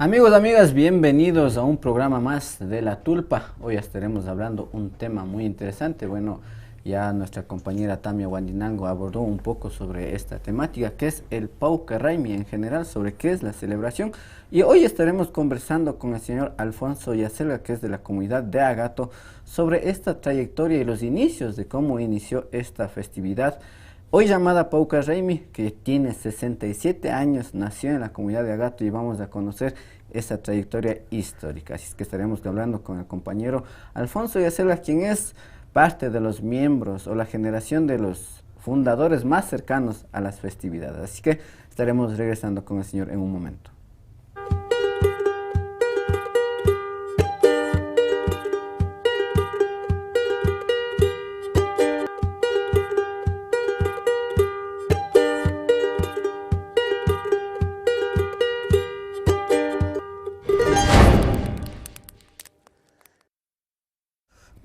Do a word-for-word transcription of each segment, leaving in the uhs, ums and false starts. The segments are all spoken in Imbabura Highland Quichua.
Amigos, amigas, bienvenidos a un programa más de La Tulpa. Hoy estaremos hablando un tema muy interesante. Bueno, ya nuestra compañera Tamia Guandinango abordó un poco sobre esta temática, que es el Pawkar Raymi en general, sobre qué es la celebración. Y hoy estaremos conversando con el señor Alfonso Yacelga, que es de la comunidad de Agato, sobre esta trayectoria y los inicios de cómo inició esta festividad hoy llamada Pawkar Raymi, que tiene sesenta y siete años, nació en la comunidad de Agato, y vamos a conocer esa trayectoria histórica. Así es que estaremos hablando con el compañero Alfonso Yacelga, quien es parte de los miembros o la generación de los fundadores más cercanos a las festividades. Así que estaremos regresando con el señor en un momento.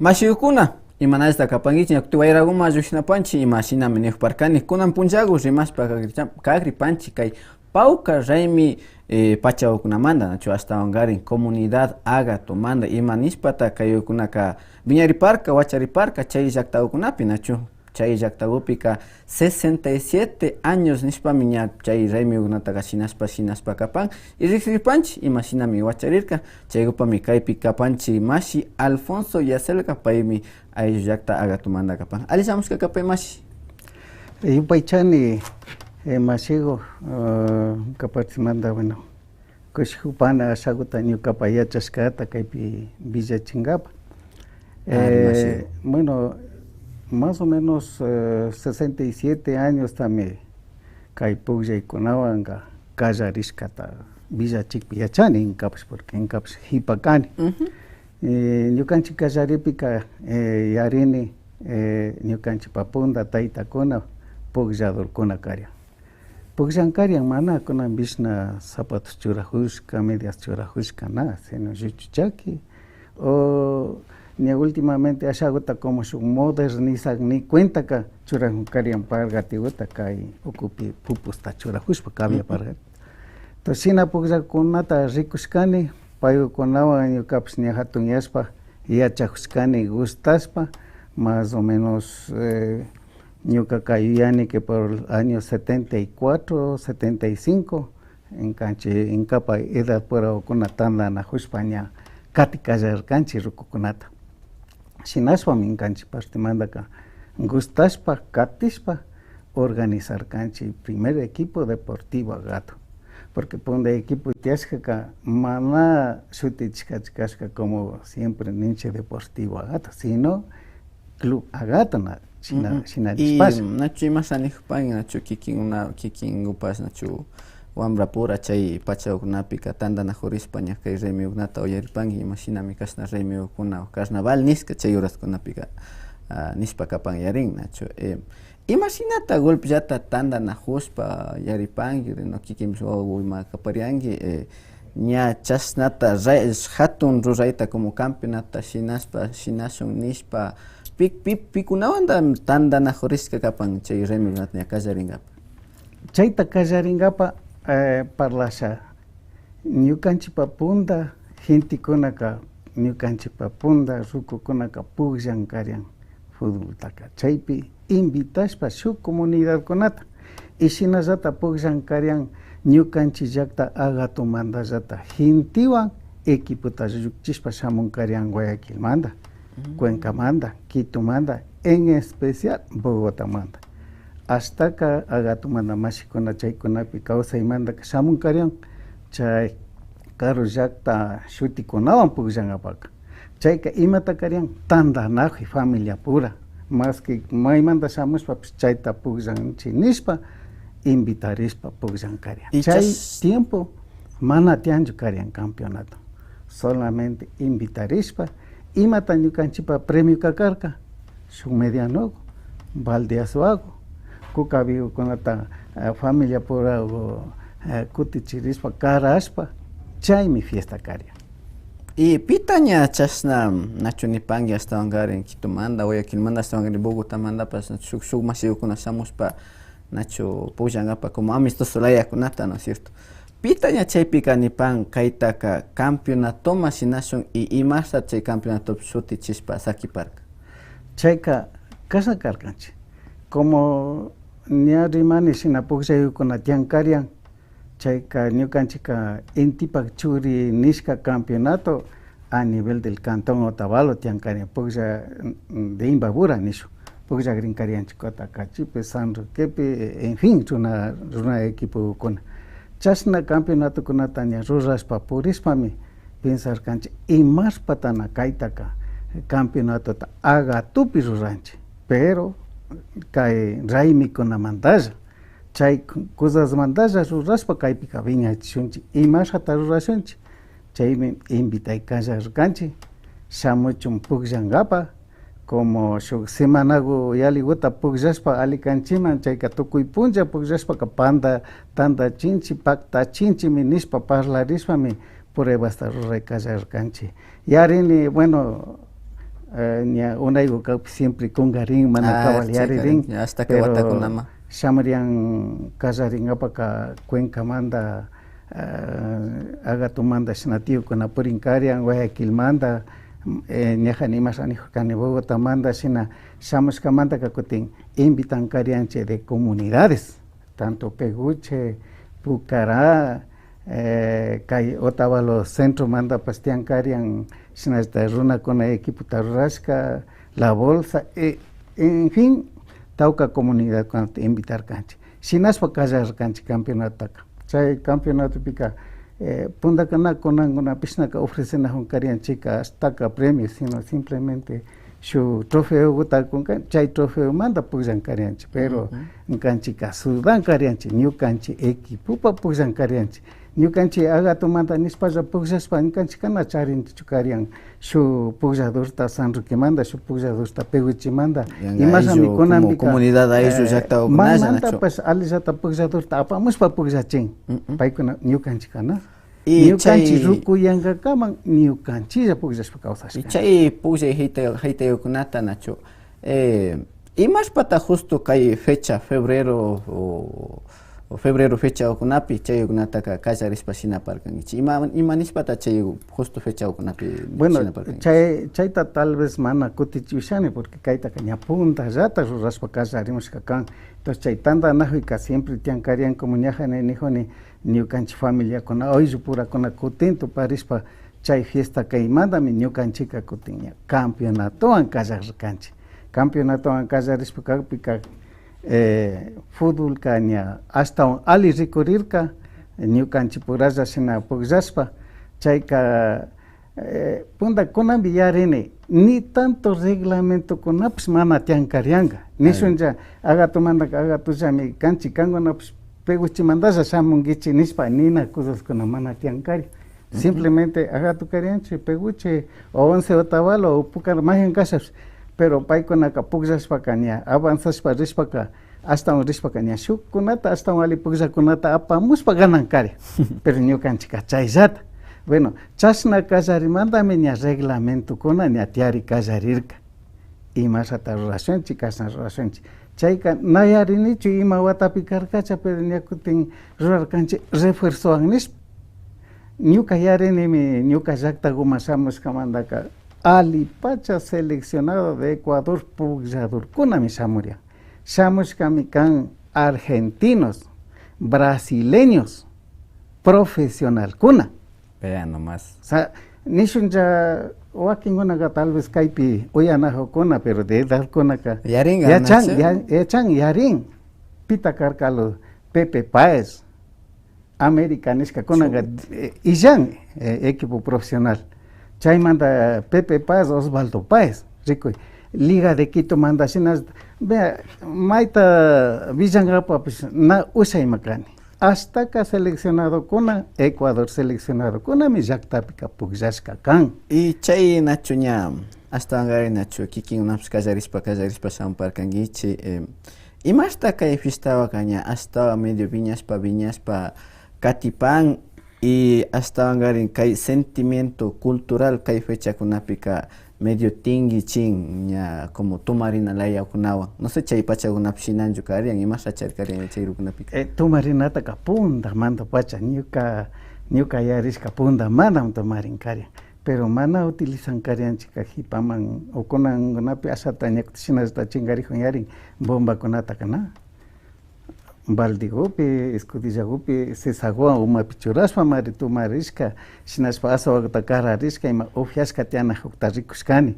Mashikuna, imanashta kapankichik? Ña kutin wayrakuman llukshinapanchik, imashinami nikuparkani, kunan punllaku rimashpa kakricha-, kakripanchik kay Pawkar Raymi, eh, pachakukunamanta, nachu, ashtawankarin comunidad Agatomanta, ima nishpata kaykunaka wiñariparka, wachariparka chay llaktakukunapi, nachu. Chay llaktakupika sesenta y siete años nishpami ña chay raymikukunataka shinashpa, shinashpa kapan. Y riksiripanchik imashinami wacharirka. Chaykupami kaypi kapanchik mashi Alfonso Yacelga, paymi ayllu llakta Agatomanta kapan. Alli shamushka kapay, mashi. Yupaychani, eh, mashiku, eh, kaparsimanta, bueno, kushikupana ashakuta ñukapa yachashkata kaypi willachinkapa. Ari, eh, mashi. Bueno, más o menos, eh, sesenta y siete añostami kay pukllaykunawanka kallarishkata willachikpi yachani, inkapash, porque inkapash hipa kani. Eh, ñukanchik kallaripika, eh, yarini, eh, ñukanchikpa punta taytakuna puklladorkuna karian. Pukllan karian, mana kunan mishna zapatos churajushka, medias churajushka, na, sino lluchu chaki, o ña últimamente ashakuta como shuk modernizak ni cuentaka churajun karian pargatikuta kay ukupi pupusta churajushpa, kabia pargatita. Entonces, shina pukllakunata rikushkani, paykunawan ñukapash ña jatunyashpa, yachajushkani, gustashpa, más o menos, eh, ñukaka yuyani que por el año setenta y cuatro, setenta y cinco, ñukanchik inkapa edad purawakuna tantanajushpa ña kati kallarirkanchik rukukunata. Shinashpami ñukanchik partemantaka gustashpa, katishpa organizarkanchik primer equipo deportivo Agato. Porque punta equipo tiyashkaka mana shutichishkachu kashka como siempre ninchik Deportivo Agato, sino Club Agato na, shina, shina nishpash. Y nachu imasha nikupanki, nachu kikin una, kikinkupash, nachu wambrapura chay pachakunapika tantanajurishpa ña kay raymikukunata uyaripanki, imashinami kashna raymikukuna, carnaval nishka chay horaskunapika, ah, nishpa kapan yarin, nachu. Eh, imashinata golpellata tantanajushpa yaripanki, no kikinpish wawaku ima kaparianki, eh, ña chashnata ray-, jatun rurayta como campeonato shinashpa, shinashun nishpa, pi-, pi-, pikunawanta tantanajurishka kapan chay raymikukunata ña kallarinkapa? Chayta kallarinkapa, eh, parlasha, ñukanchikpa punta gentekunaka, ñukanchikpa punta rukukunaka pukllan karian futboltaka. Chaypi invitashpa shuk comunidadkunata, y shinallata pukllan karian ñukanchik llakta Agatomantallata gentewan equipota llukchishpa shamun karian Guayaquilmanta, Cuencamanta, Quitomanta, en especial Bogotamanta. Ashtaka Agatomanta mashikuna chaykunapi kawsaymantaka shamun karian chay karu llakta shutikunawan pukllankapaka. Chayka imata karian? Tantanajuy familiapura. Maski maymanta shamushpapish chayta pukllanchik nishpa, invitarishpa pukllan karian. Y chay tiempo mana tiyanchu karian campeonato. Solamente invitarishpa, imata ñukanchikpa premioka karka? Shuk medianoku, baldeazoaku, kukabigukunata, eh, familiapuraku, eh, kutichirishpa, karashpa, chaymi fiesta karian. Y pita ña chashna, nachu nipanki, ashtawankarin Quitomanta, Guayaquilmanta, ashtawankarin Bogotamantapash, nachu shuk, shuk mashikukuna shamushpa, nachu pukllankapa como amistoso layakunata, ¿no es cierto? Pita ña chaypika nipan kaytaka campeonatoman shinashun y imashta chay campeonatopi shutichishpa sakiparka? Chayka kashna karkanchik. Como ña rimani shina pukllayukkuna tiyan karian, chayka ñukanchikka Intipak Churi nishka campeonato a nivel del cantón Otavalo tiyan karian, puklla, mm, de Imbabura nishun. Pukllakrin karianchik Cotacachipi, San Roquepi, en fin, runa, runa equipokuna. Chashna campeonatokunata ña rurashpa purishpami pensarkanchik, imashpatana kaytaka campeonatota Agatupi ruranchik. Pero kay raymikunamantalla, chay cosasmantalla rurashpa kaypika wiñachishunchik, imashata rurashunchik. Chaymi invitay kallarkanchik, shamuchun pukllankapa, como shuk semanaku yalikuta pukllashpa ali kanchiman, chayka tukuy punlla pukllashpaka panta tantachinchik, paktachinchikmi nishpa parlarishpami pruebasta ruray kallarkanchik. Yarini, bueno, eh, ña unayku kakpi siempre kunkarin, mana Ah, cabal chayka yaririn, ña, hasta que pero watakunaman. Shamurian kallarinkapaka Cuencamanta, eh, Agatumanta shina tiyukuna purin karian, Guayaquilmanta, eh, ñaja ni imasha nikurkani, Bogotamanta shina shamushkamantaka kutin invitan karianchik de comunidades, tanto Peguche, Pucará, eh, kay Otavalo centromantapash tiyan karian, shinallata runakuna equipota rurashka, La Bolsa, eh, en fin, tawka comunidadkunata invitarkanchik. Shinashpa kallarkanchik campeonatotaka. Chay campeonatopika, eh, puntakuna kunankunapishnaka ofrecenajun karianchikka ashtaka premio, sino simplemente shuk trofeokuta kunka, chay trofeomanta pukllan karianchik, pero ñukanchikka sudan karianchik, ñukanchik equipopa pukllan karianchik. Ñukanchik Agatumanta nishpalla pukllashpa ñukanchikka na charinchikchu karian shuk puklladorta San Roquemanta, shuk puklladorta Peguchemanta. Yanka imashami ayllu, como kunanpika, comunidad ayllu eh, llaktakukunallachu. Maymantapash alillata puklladorta apamushpa pukllachin. Paykuna ñukanchikka na. Y ñukanchik chay rukuyankakaman ñukanchiklla pukllashpa kawsashka. Y chay pukllay hayta-, haytayukunata nachu, eh, imashpata justo kay fecha, febrero o, o febrero fechakunapi chaykunataka kallarishpa shinaparkankichik? Ima, ima nishpata chay justo fechakunapi shinaparkankichik? Bueno, chay, chayta tal vez mana kutichi ushani, porque kaytaka ña puntallata rurashpa kallarimushka kan. Entonces chay tantanakuyka siempre tiyan karian, como ñaja ni nijuni, ñukanchik familiakuna, ayllupurakuna kutin tuparishpa chay fiesta kaymantami ñukanchikka kutin ña campeonatowan kallarirkanchik. Campeonatowan kallarishpa kakpika, eh, futbolka ña ashtawan alli rikurirka, ñukanchikpuralla shina pukllashpa, chayka Eh, punta kunanpi yarini, ni tanto reglamentokunapish mana tiyan karianka. Nishunlla, Agatumantaka Agatullami kanchik, kankunapish Peguchemantalla shamunkichik nishpa nina cosaskuna mana tiyan kari. Simplemente Agatu karianchik, Peguche o Once Otavalo o Pucar mayjan kashapish, pero paykunaka pukllashpaka ña avanzashpa rishpaka, ashtawan rishpaka ña shukkunata, ashtawan alli pukllakunata apamushpa ganan kari. Pero ñukanchikka chayllata. Bueno, chashna kallarimantami ña reglamentokuna ña tiyari kallarirka. Imashata rurashunchik, kashna rurashunchik. Chayka na yarinichu ima watapi karkacha, pero ña kutin rurarkanchik refuerzowan nishpa. Ñuka yarinimi, ñuka llaktakuman shamushkamantaka allipacha seleccionado de Ecuador puklladorkunami shamurian. Shamushkami kan argentinos, brasileños, profesionalkuna. Vea nomás. O sea, nishunlla wakinkunaka tal vez kaypi uyanakukuna, pero de edadkunaka yaringa, yachan, nachu, ya-, yachan, yarin. Pita karka lo Pepe Páez, América nishkakunaka, eh, illan, eh, equipo profesional. Chaymanta Pepe Páez, Osvaldo Páez, rikuy. Liga de Quitomanta shina, vea, mayta willankapapish na ushayma kani. Ashtaka seleccionadokuna, Ecuador seleccionadokunami llaktapika pukllashka kan. Y chay nachu ña, ashtawankarin nachu, kikinkunapish kallarishpa, kallarishpa shamuparkankichik, eh, imashta kay fiestawaka ña ashtawan medio wiñashpa, wiñashpa katipan, Y ashtawankarin kay sentimiento cultural kay fechakunapika medio tingichin ña como tumarina layakunawan. No sé, chay pachakunapi shinanchu karian, imashachari karian chay rukunapika. Eh, tumarinataka pundamantapacha, ñuka, ñuka yarishka pundamantam tumarin karian. Pero mana utilizan karianchika hipaman o kunankunapi ashata ñakuta shinallata chinkarikun yarin bombakunataka na. Baldigupi, escudillagupi, sisaguwan umapi churashpa mari tumarishka, shinashpa asawaguta kararishka, ima upiashka tiyanajukta rikushkani.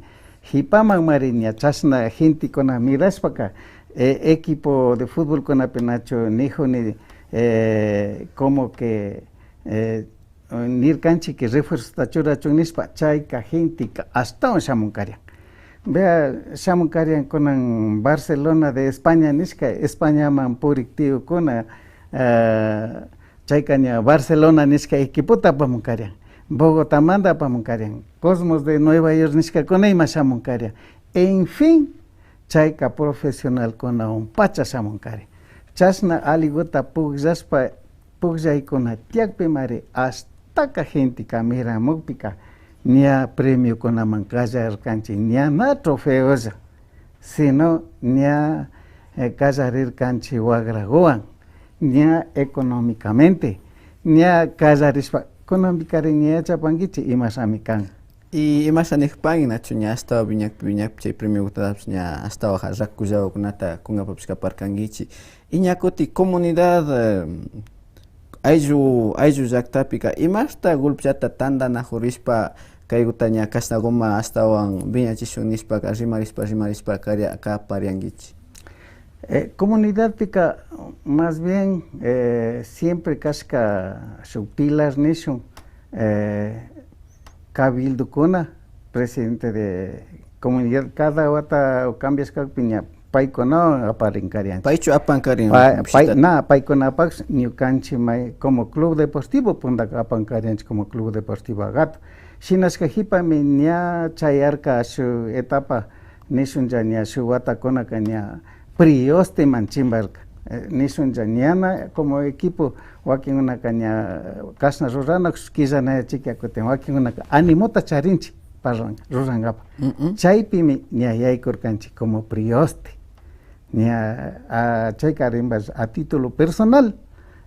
Hipaman mari ña chashna gentekuna mirashpaka, eh, equipo de futbolkunapi nachu nijuni, eh, como que, eh, nirkanchik que refuerzota churachun nishpa, chayka gentika ashtawan shamun karian. Vea, shamun karian kunan Barcelona de España nishka, Españaman purik tiyukuna, eh, chayka ña Barcelona nishka equipota apamun karian, Bogotamanta apamun karian, Cosmos de Nueva York nishkakuna ima shamun karian. En fin, chayka profesionalkunawan pacha shamun karian. Chashna aliguta pukllashpa, pukllaykuna tiyakpimari ashtaka gentika miramukpika ña premiokunaman kallarkanchik, ña na trofeolla, sino ña, eh, kallarirkanchik wagraguwan, ña económicamente, ña kallarishpa, kunanpikari ña yachapankichik imashami kan. Y imasha nikpanki nachu ña ashtawan wiñakpi, wiñakpi chay premiokutapish ña ashtawan rakullawakunata kunkapapish kaparkankichik. Y ña kutin comunidad, eh, ayllu, ayllu llaktapika imashta gulpillata tantanajurishpa kaykuta ña kashnaguma ashtawan wiñachishun nishpaka rimarishpa, rimarishpa karia-, kapariankichik. Eh, comunidadpika más bien, eh, siempre kashka shuk pilar nishun, eh, cabildokuna, presidente de comunidad, cada wata cambiashkakpi ña paykunawan aparinkarianchik. Paychu apankarin Pa-, pay, visita. Na, paykunapash ñukanchik may, como club deportivo puntaka apankarianchik como club deportivo Agato. Shinashka hipami ña chayarka shuk etapa, nishunlla ña shuk watakunaka ña Priosteman chimbarka. Eh, nishunlla ñana como equipo, wakinkunaka ña kashna rurana, killanayachika kutin, wakinkunaka animota charinchik parlan-, rurankapak. Mm, mm. Chaypimi ña yaykurkanchik como Prioste. Ña, ah, chayka rimbash a título personal,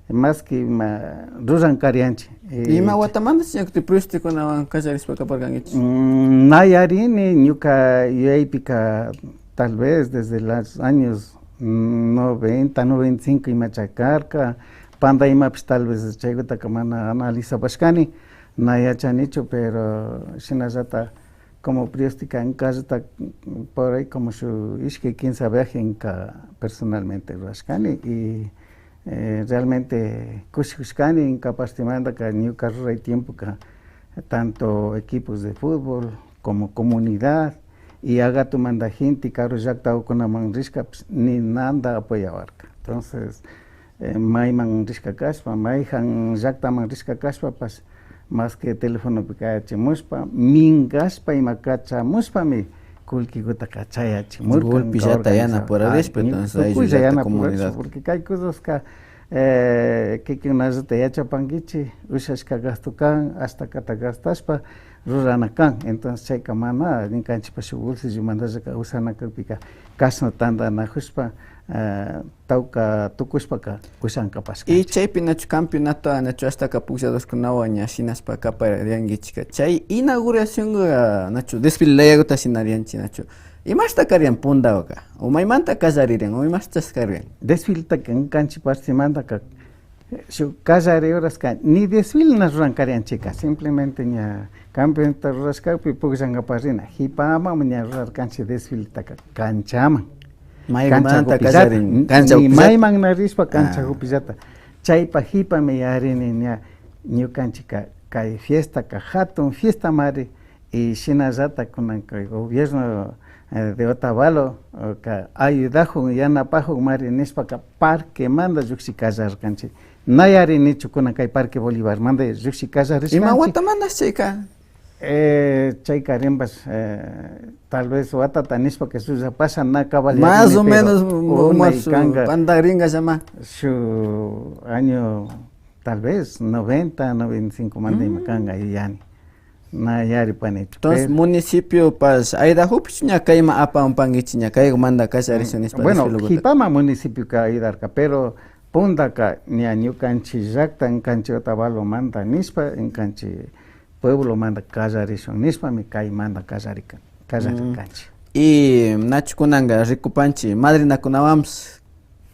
más que ima ruran karianchik. Eh, ima watamanta ña kutin Priostekunawan kallarishpa kaparkankichik? Mm, na yarini, ñuka yuyaypika tal vez desde los años, mm, noventa, noventa y cinco imacha karka, panda imapish tal vez chaykutaka mana analizapashkani, na yachanichu, pero shinallata como Priostika ñukallata por ahí como shuk ishkay kimsa viajenka personalmente rurashkani y, eh, realmente kushikushkani ñuka partemantaka ñuka ruray tiempoka tanto equipos de fútbol como comunidad y Agatomanta gente karu llaktakunaman rishkapish ninanta apoyawarka. Entonces, eh, mayman rishka kashpa, mayjan llaktaman rishka kashpapash, más que telefonopi kayachimushpa, minkashpa ima kachamushpami kullkikutaka chayachimurka. Golpillata ñuka organización yanapurarishpa, ah, entonces, tukuylla ayllullata yanapurarishpa, comunidad. Porque kay cosaska, eh, kikinkunallata yachapankichik, ushashka gasto kan, ashtakata gastashpa rurana kan. Entonces, chayka mana ñukanchikpa shuk bolsillomantallaka ushana kakpika, kashna tantanakushpa, eh, tawka tukushpaka ushankapash kanchik. Y chaypi nachu campeonato, nachu ashtaka puklladorkunawan ña shinashpa kapariankichika. Chay inauguracionka nachu desfile layakuta shinarianchik nachu. Imashta karian pundawaka? O maymanta kallariran? O imashta karian? Desfiletaka ñukanchik partemantaka shuk kallari horaska ni desfile na ruran karianchikka. Simplemente ña campeonato rurashkapi pukllankapak rina. Hipaman ña rurarkanchik desfiletaka canchaman. Maykunmanta kallarin, cancha ni upillata. Mayman na rishpa cancha upillata. Chaypa hipami yarini ña ñukanchikka kay fiestaka hatun fiestamari y shinallata kunanka gobierno, eh, de Otavalo, eh, ka ayudajun, yanapajun mari nishpaka parquemanta llukshi kallarkanchik. Na yarinichu kunan kay Parque Bolivarmanta llukshi kallarishkanchik. Ima watamantash chayka? Eh, chayka rimbash, eh, tal vez watata nishpaka shullapasha na cabal yarini, pero más o menos, unay kanka, pantagringallama. Shuk año tal vez noventa, noventa y cinco manda ima kanga yuyani. Na yaripanichu. Entonces, pero municipiopash ayudajukpichu ña kayman apamupankichi ña kaykumanta kallarishun nishpa, bueno, desfilekuta. Kipama municipioka ayudarka, pero puntaka ña ñukanchi llakta, ñukanchi Otavalomanta nishpa, ñukanchi pueblomanta kallarishun nishpami kaymanta kallarika, kallarirkanchi. Y nachu kunanka rikupanchi madrinakunawanpish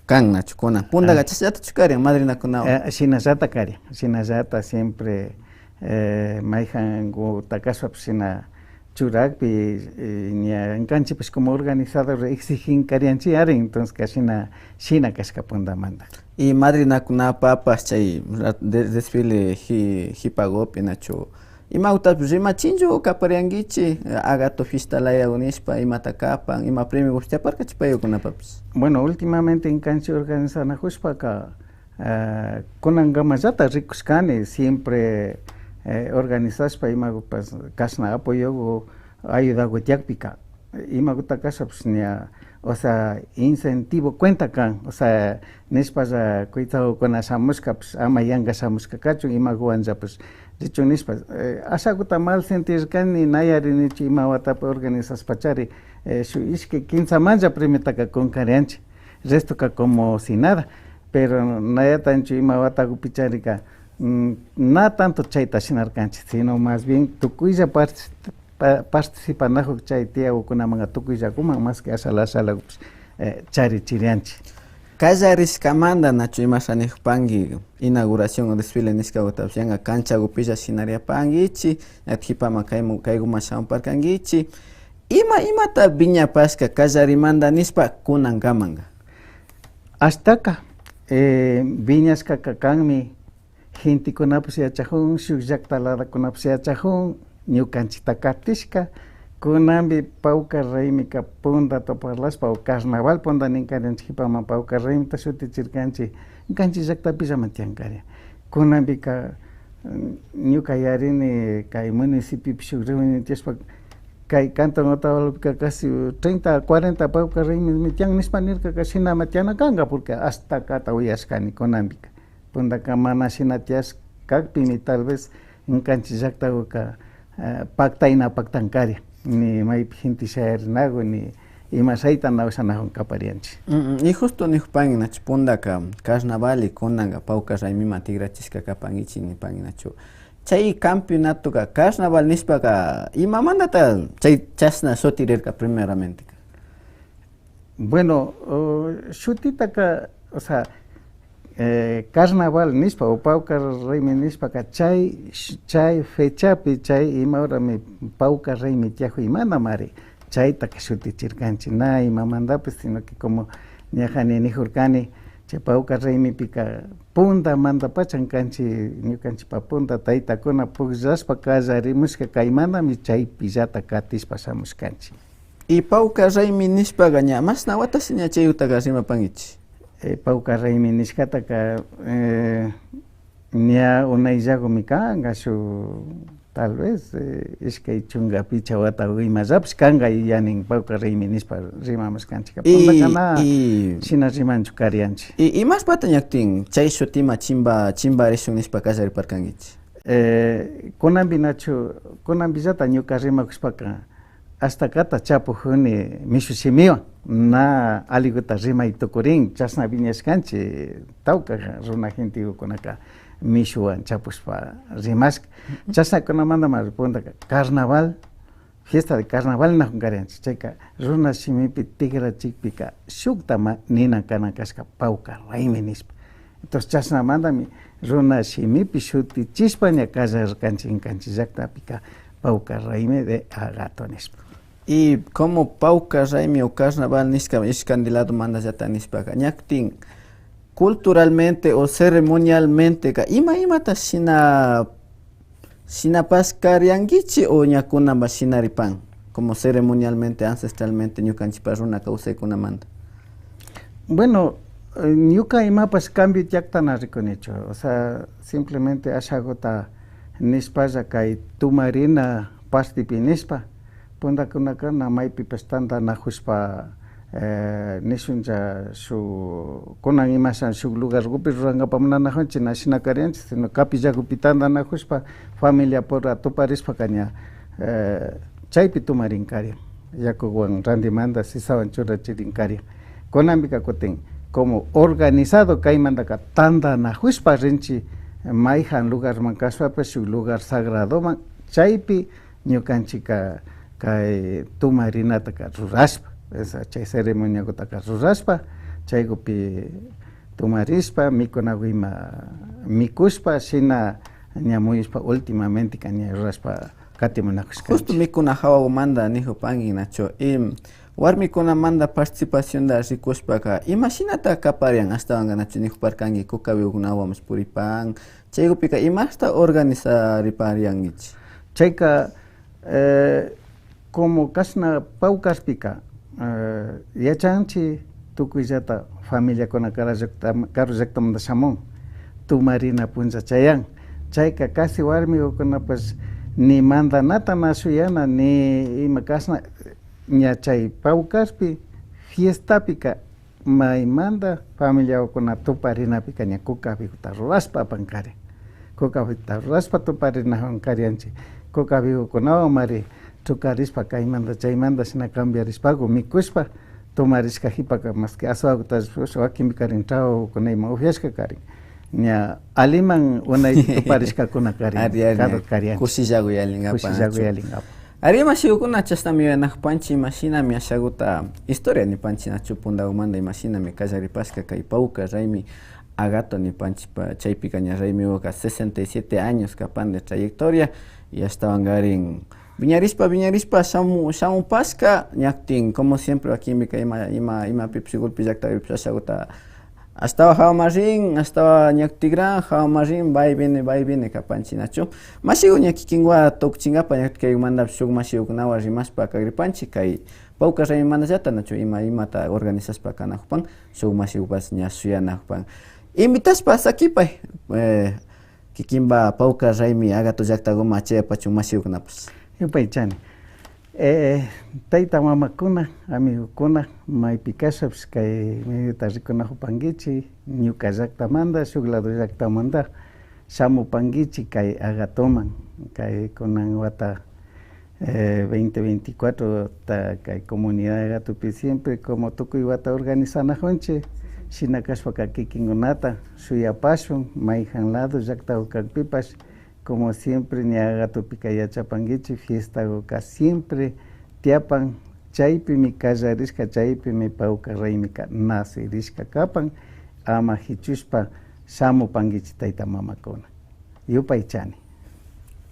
kan nachu kunan. Puntaka chashallatachu karin madrinakunawan. Eh, shinallata karin, shinallata siempre, eh, mayjankuta kashpapish shina churakpi, eh, ña ñukanchipash como organizador exigin karianchi, ari, entonces ka shina, shina kashka puntamanta. Y madrinakunapapash chay ra-, de-, desfile ji-, jipagupi nachu imagutapish rimachinchu kapariankichi, eh, agato fiesta layagu nishpa, imata kapan, ima premiogupish tiyaparkachu paykunapapish. Bueno, últimamente ñukanchi organizanajushpaka, eh, kunankamallata rikushkani, siempre, eh, organizashpa imagupash kashna apoyogu, ayudagu tiyakpika, imaguta kashpapish ña, o sea, incentivo cuenta kan, o sea, nishpalla kuytsagukuna shamushkapish ama yanga shamushka kachun, imaguwanllapish richun nishpa, eh, ashaguta mal sentirkani, na yarinichu ima watapi organizashpachari, eh, shuk ishkay kimsamanlla premiotaka kunkarianchi, restoka como si nada, pero na yatanchu ima watagupichari ka, mm, na tanto chayta shinarkanchi, sino más bien tukuylla parti-, pa-, participanajun chay tiyagukunamanka tukuyllaguman, maski ashala ashalagupish, eh, charichirianchi. Kallarishkamanta nachu imasha nijupanki, inauguración o desfile nishkagutapish yanka canchagupilla shinariapankichi, ña jipaman kaymu-, kayguman shamuparkankichi, ima, imata wiñapashka kallarimanta nishpa kunankamanka. Ashtaka, eh, wiñashkaka kanmi, gentekunapish yachajun, shuk llakta ladakunapish yachajun, ñukanchikta katishka, kunanpi pawkar raymika puntata parlashpa o carnaval punta ninkarinchik, jipaman pawkar raymita shutichirkanchik, ñukanchik llaktapillaman tiyankari. Kunanpika, mm, ñuka yarini kay municipiopi shuk reunión tiyashpa, kay Cantón Otavalopika casi treinta, cuarenta pawkar raymimi tiyan nishpa nirkaka, shinama tiyana kanka, porque ashtakata uyashkani kunanpika. Puntaka mana shina tiyashkakpimi tal vez ñukanchik llaktaguka, eh, paktayna paktankari, ni maypi gente shayarinagu, ni ima shayta na ushanajun kaparianchik. Mm, mm, y justo nijupanki nachu puntaka carnaval y kunanka pawkar raymiman tikrachishka kapankichik nipanki nachu. Chay campeonatoka carnaval nishpaka imamantata chay chashna shutirirka primeramenteka? Bueno, o, shutitaka, o sea, eh, carnaval nishpa o pawkar raymi nishpaka chay, chay fechapi, chay ima horami pawkar raymi tiyajuy imanamari chaytaka shutichirkanchik, na imamantapish, sino que como ñaja ni nijurkani, chay pawkar raymipika puntamantapacha ñukanchik, ñukanchikpa punta taytakuna pukllashpa kallarimushka kaymantami chaypillata katishpa shamushkanchik. Y pawkar raymi nishpaka ña mashna watashi ña chayutaka rimapankichik? Eh, pawkar raymi nishkataka, eh, ña unayllagumi kanka, shuk tal vez, eh, ishkay chunka pichka wata o imallapish kanka, yanin pawkar raymi nishpa rimamushkanchikka. Y, puntaka na y shina rimanchu karianchik. Y imashpata ñaktin chay shutiman chimba, chimbarishun nishpa kallariparkankichik? Eh, kunanpi nachu, kunanpillata ñuka rimakushpaka, ashtakata chapujuni mishu shimiwan, na aliguta rimay tukurin, chashna wiñashkanchik, tawka runa gentegukunaka mishuwan chapushpa rimashka. Chashnakunamantami puntaka carnaval, fiesta de carnaval ninajunkarianchik. Chayka runa shimipi tikrachikpika shukta ma-, nina kana kashka pawkar raymi nishpa. Entonces, chashnamantami runa shimipi shutichishpa ña kallarirkanchik, ñukanchik llaktapika pawkar raymi de agato nishpa. Y como pawkar raymi o carnaval nishka ishkanti ladomantallata nishpaka, ñaktin culturalmente o ceremonialmenteka ima imata shina, shinapash kariankichik o ña kunanpash shinaripan, como ceremonialmente, ancestralmente ñukanchikpa runa kawsaykunamanta? Bueno, eh, ñuka imapash cambio llakta na rikunichu. O sea, simplemente ashaguta nishpalla kay tumarina partipi nishpa, puntakunaka na maypipash tantanajushpa, Eh, nishuncha shuk, kunan imashan shuk lugarkupi rurankapa munanajunchik, na shina karianchik, sino kapillakupi tantanajushpa, familiapura tuparishpaka ña, eh, chaypi tumarin karian. Yakuwan randimanta sisawan churachirin karian. Kunanpika kutin, como organizado kaymantaka tantanajushpa rinchik, mayjan lugarman kashpapash shuk lugar sagradoman, chaypi ñukanchikka kay tumarinataka rurashpa, esa, chay ceremoniakutaka rurashpa, chaykupi tumarishpa, mikunaku ima mikushpa, shina ña muyushpa, últimamenteka ña rurashpa katimunakushkanchik. Justo mikuna jawakumanta nijupanki, nachu, y warmikunamanta participacionta rikushpaka, imashinata kaparian ashtawanka, nachu, nijuparkanki, kukawikunawanpash puripan, chaykupika imashta organizaripariankichik? Chayka, Eh, como kashna pawkarpika, eh, yachanchik tukuyllata familiakuna karu llaktam-, karu llaktamanta shamun, tumarina punlla chayan. Chayka casi warmikukunapash ni mandanata na shuyana, ni ima kashna, ña chay pawkarpi fiestapika maymanta familiakuna tuparinapika ña kukawikuta rurashpa apan karin. Kukawikuta rurashpa tuparinawan karianchik. Kukawikukunawanmari trukarishpa kaymanta chaymanta shina cambiarishpaku mikushpa tumarishka jipaka, maski aswakuta rikushpa wakinpi karin trabajokuna ima upyashka karin. Ña aliman unaypi tuparishkakuna karin, ari, ari, cada ña karianchik. Kushillaku yallinkapa, kushillaku nachu, yallinkapa. Ari, mashikukuna, chashnami yuyanakupanchik imashinami ashakuta historia nipanchik, nachu, puntakumanta imashinami kallaripashka kay pawkar raymi Agato nipanchikpa, chaypika ña raymikuka sesenta y siete años kapan de trayectoria, y ashtawankarin wiñarishpa, wiñarishpa shamu-, shamupashka, ñaktin, como siempre, wakinpika ima, ima, imapipish, gulpi llaktapipish ashakuta ashtawan jawaman rin, ashtawan ñaktigran, jawaman rin, va y viene, va y viene kapanchik, nachu. Mashiku ña kikinwa tukuchinkapa ñaktikaykumantapish shuk mashikukunawan rimashpa kagripanchik kay pawkar raymimantallata, nachu, ima, imata organizashpa kanakupan, shuk mashikupash ña shuyanakupan. Invitashpa sakipay, eh, kikinpa pawkar raymi Agato llaktakuman chayapachun mashikukunapash. Yupaychani. Eh, tayta mamakuna, amigokuna, maypi kashpapish kay mediota rikunakupankichik, ñuka llaktamanta, shuk lado llaktamanta shamupankichik kay Agatoman, kay kunan wata, eh, veinte veinticuatro ta kay comunidad Agatopi siempre como tukuy wata organizanakunchik, shina kashpaka kikinkunata shuyapashun, mayjan lado llaktaku kakpipash, como siempre, ña Agatopika yachapankichik, fiestakuka siempre tiyapan, chaypimi kallarishka, chaypimi pawkar raymika nacirishka kapan, ama jichushpa shamupankichik tayta mamakuna. Yupaychani.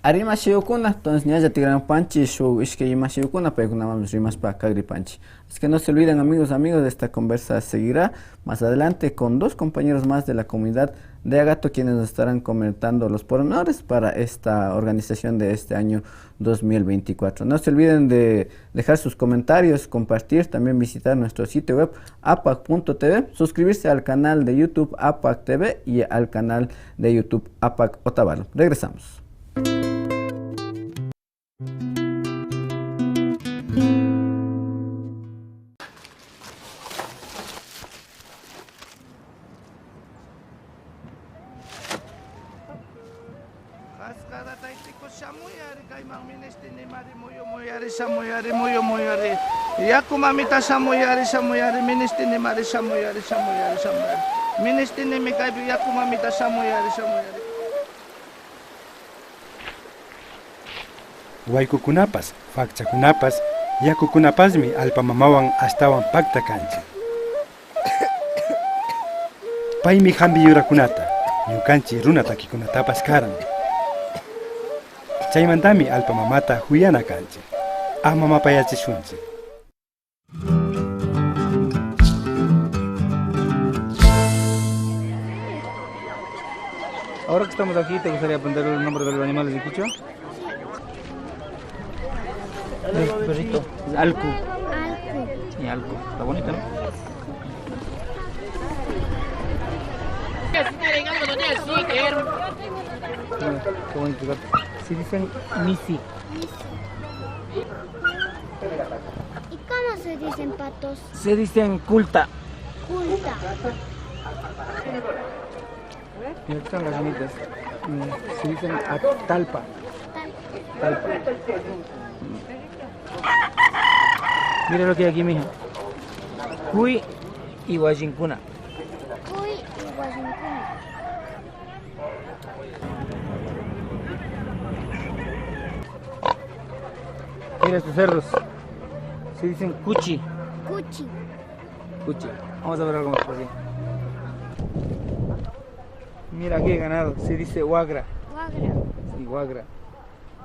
Ari mashikukuna, entonces ñalla tikramupanchik shuk ishkay mashikukuna, paykunamanpish rimashpa kagripanchik. Así que no se olviden, amigos, amigos, esta conversa seguirá más adelante con dos compañeros más de la comunidad de Agato, quienes nos estarán comentando los pormenores para esta organización de este año dos mil veinticuatro. No se olviden de dejar sus comentarios, compartir, también visitar nuestro sitio web apac punto t v, suscribirse al canal de YouTube Apac T V y al canal de YouTube Apac Otavalo. Regresamos. Kaskara taytiku shamuyari kayman, ministinimari muyu muyari, shamuyari muyu muyari. Yaku mamita shamuyari, shamuyari, ministinimari shamuyari, shamuyari, shamuyari. Ministinimi kaypi yaku mamita shamuyari, shamuyari. Waykukunapash, pakchakunapash, yakukunapashmi allpa mamawan ashtawan pakta kanchik. Paymi hampi yurakunata, ñukanchik runa takikunatapash karan. Chaymantami allpa mamata kuyana kanchik. Ama mapayachishunchik. Ahora que estamos aquí, ¿te gustaría aprender el nombre de los animales de quichua? El perrito. Es alcu. Alcu. Y alcu. Está bonito, ¿no? Mira, qué bonito gato. Sí dicen Misi. ¿Y cómo se Dicen patos. Se dicen culta. Culta. Mira, aquí están las gallinas. Mm, se dicen atalpa. Talpa. Talpa. Mm. Mira lo que hay aquí, mija. Cuy y guayincuna. Cuy y guayincuna. Mira estos cerdos. Se dicen cuchi. Cuchi. Cuchi. Vamos a ver algo más por aquí. Mira, aquí hay ganado. Se dice wagra. Wagra. Sí, wagra.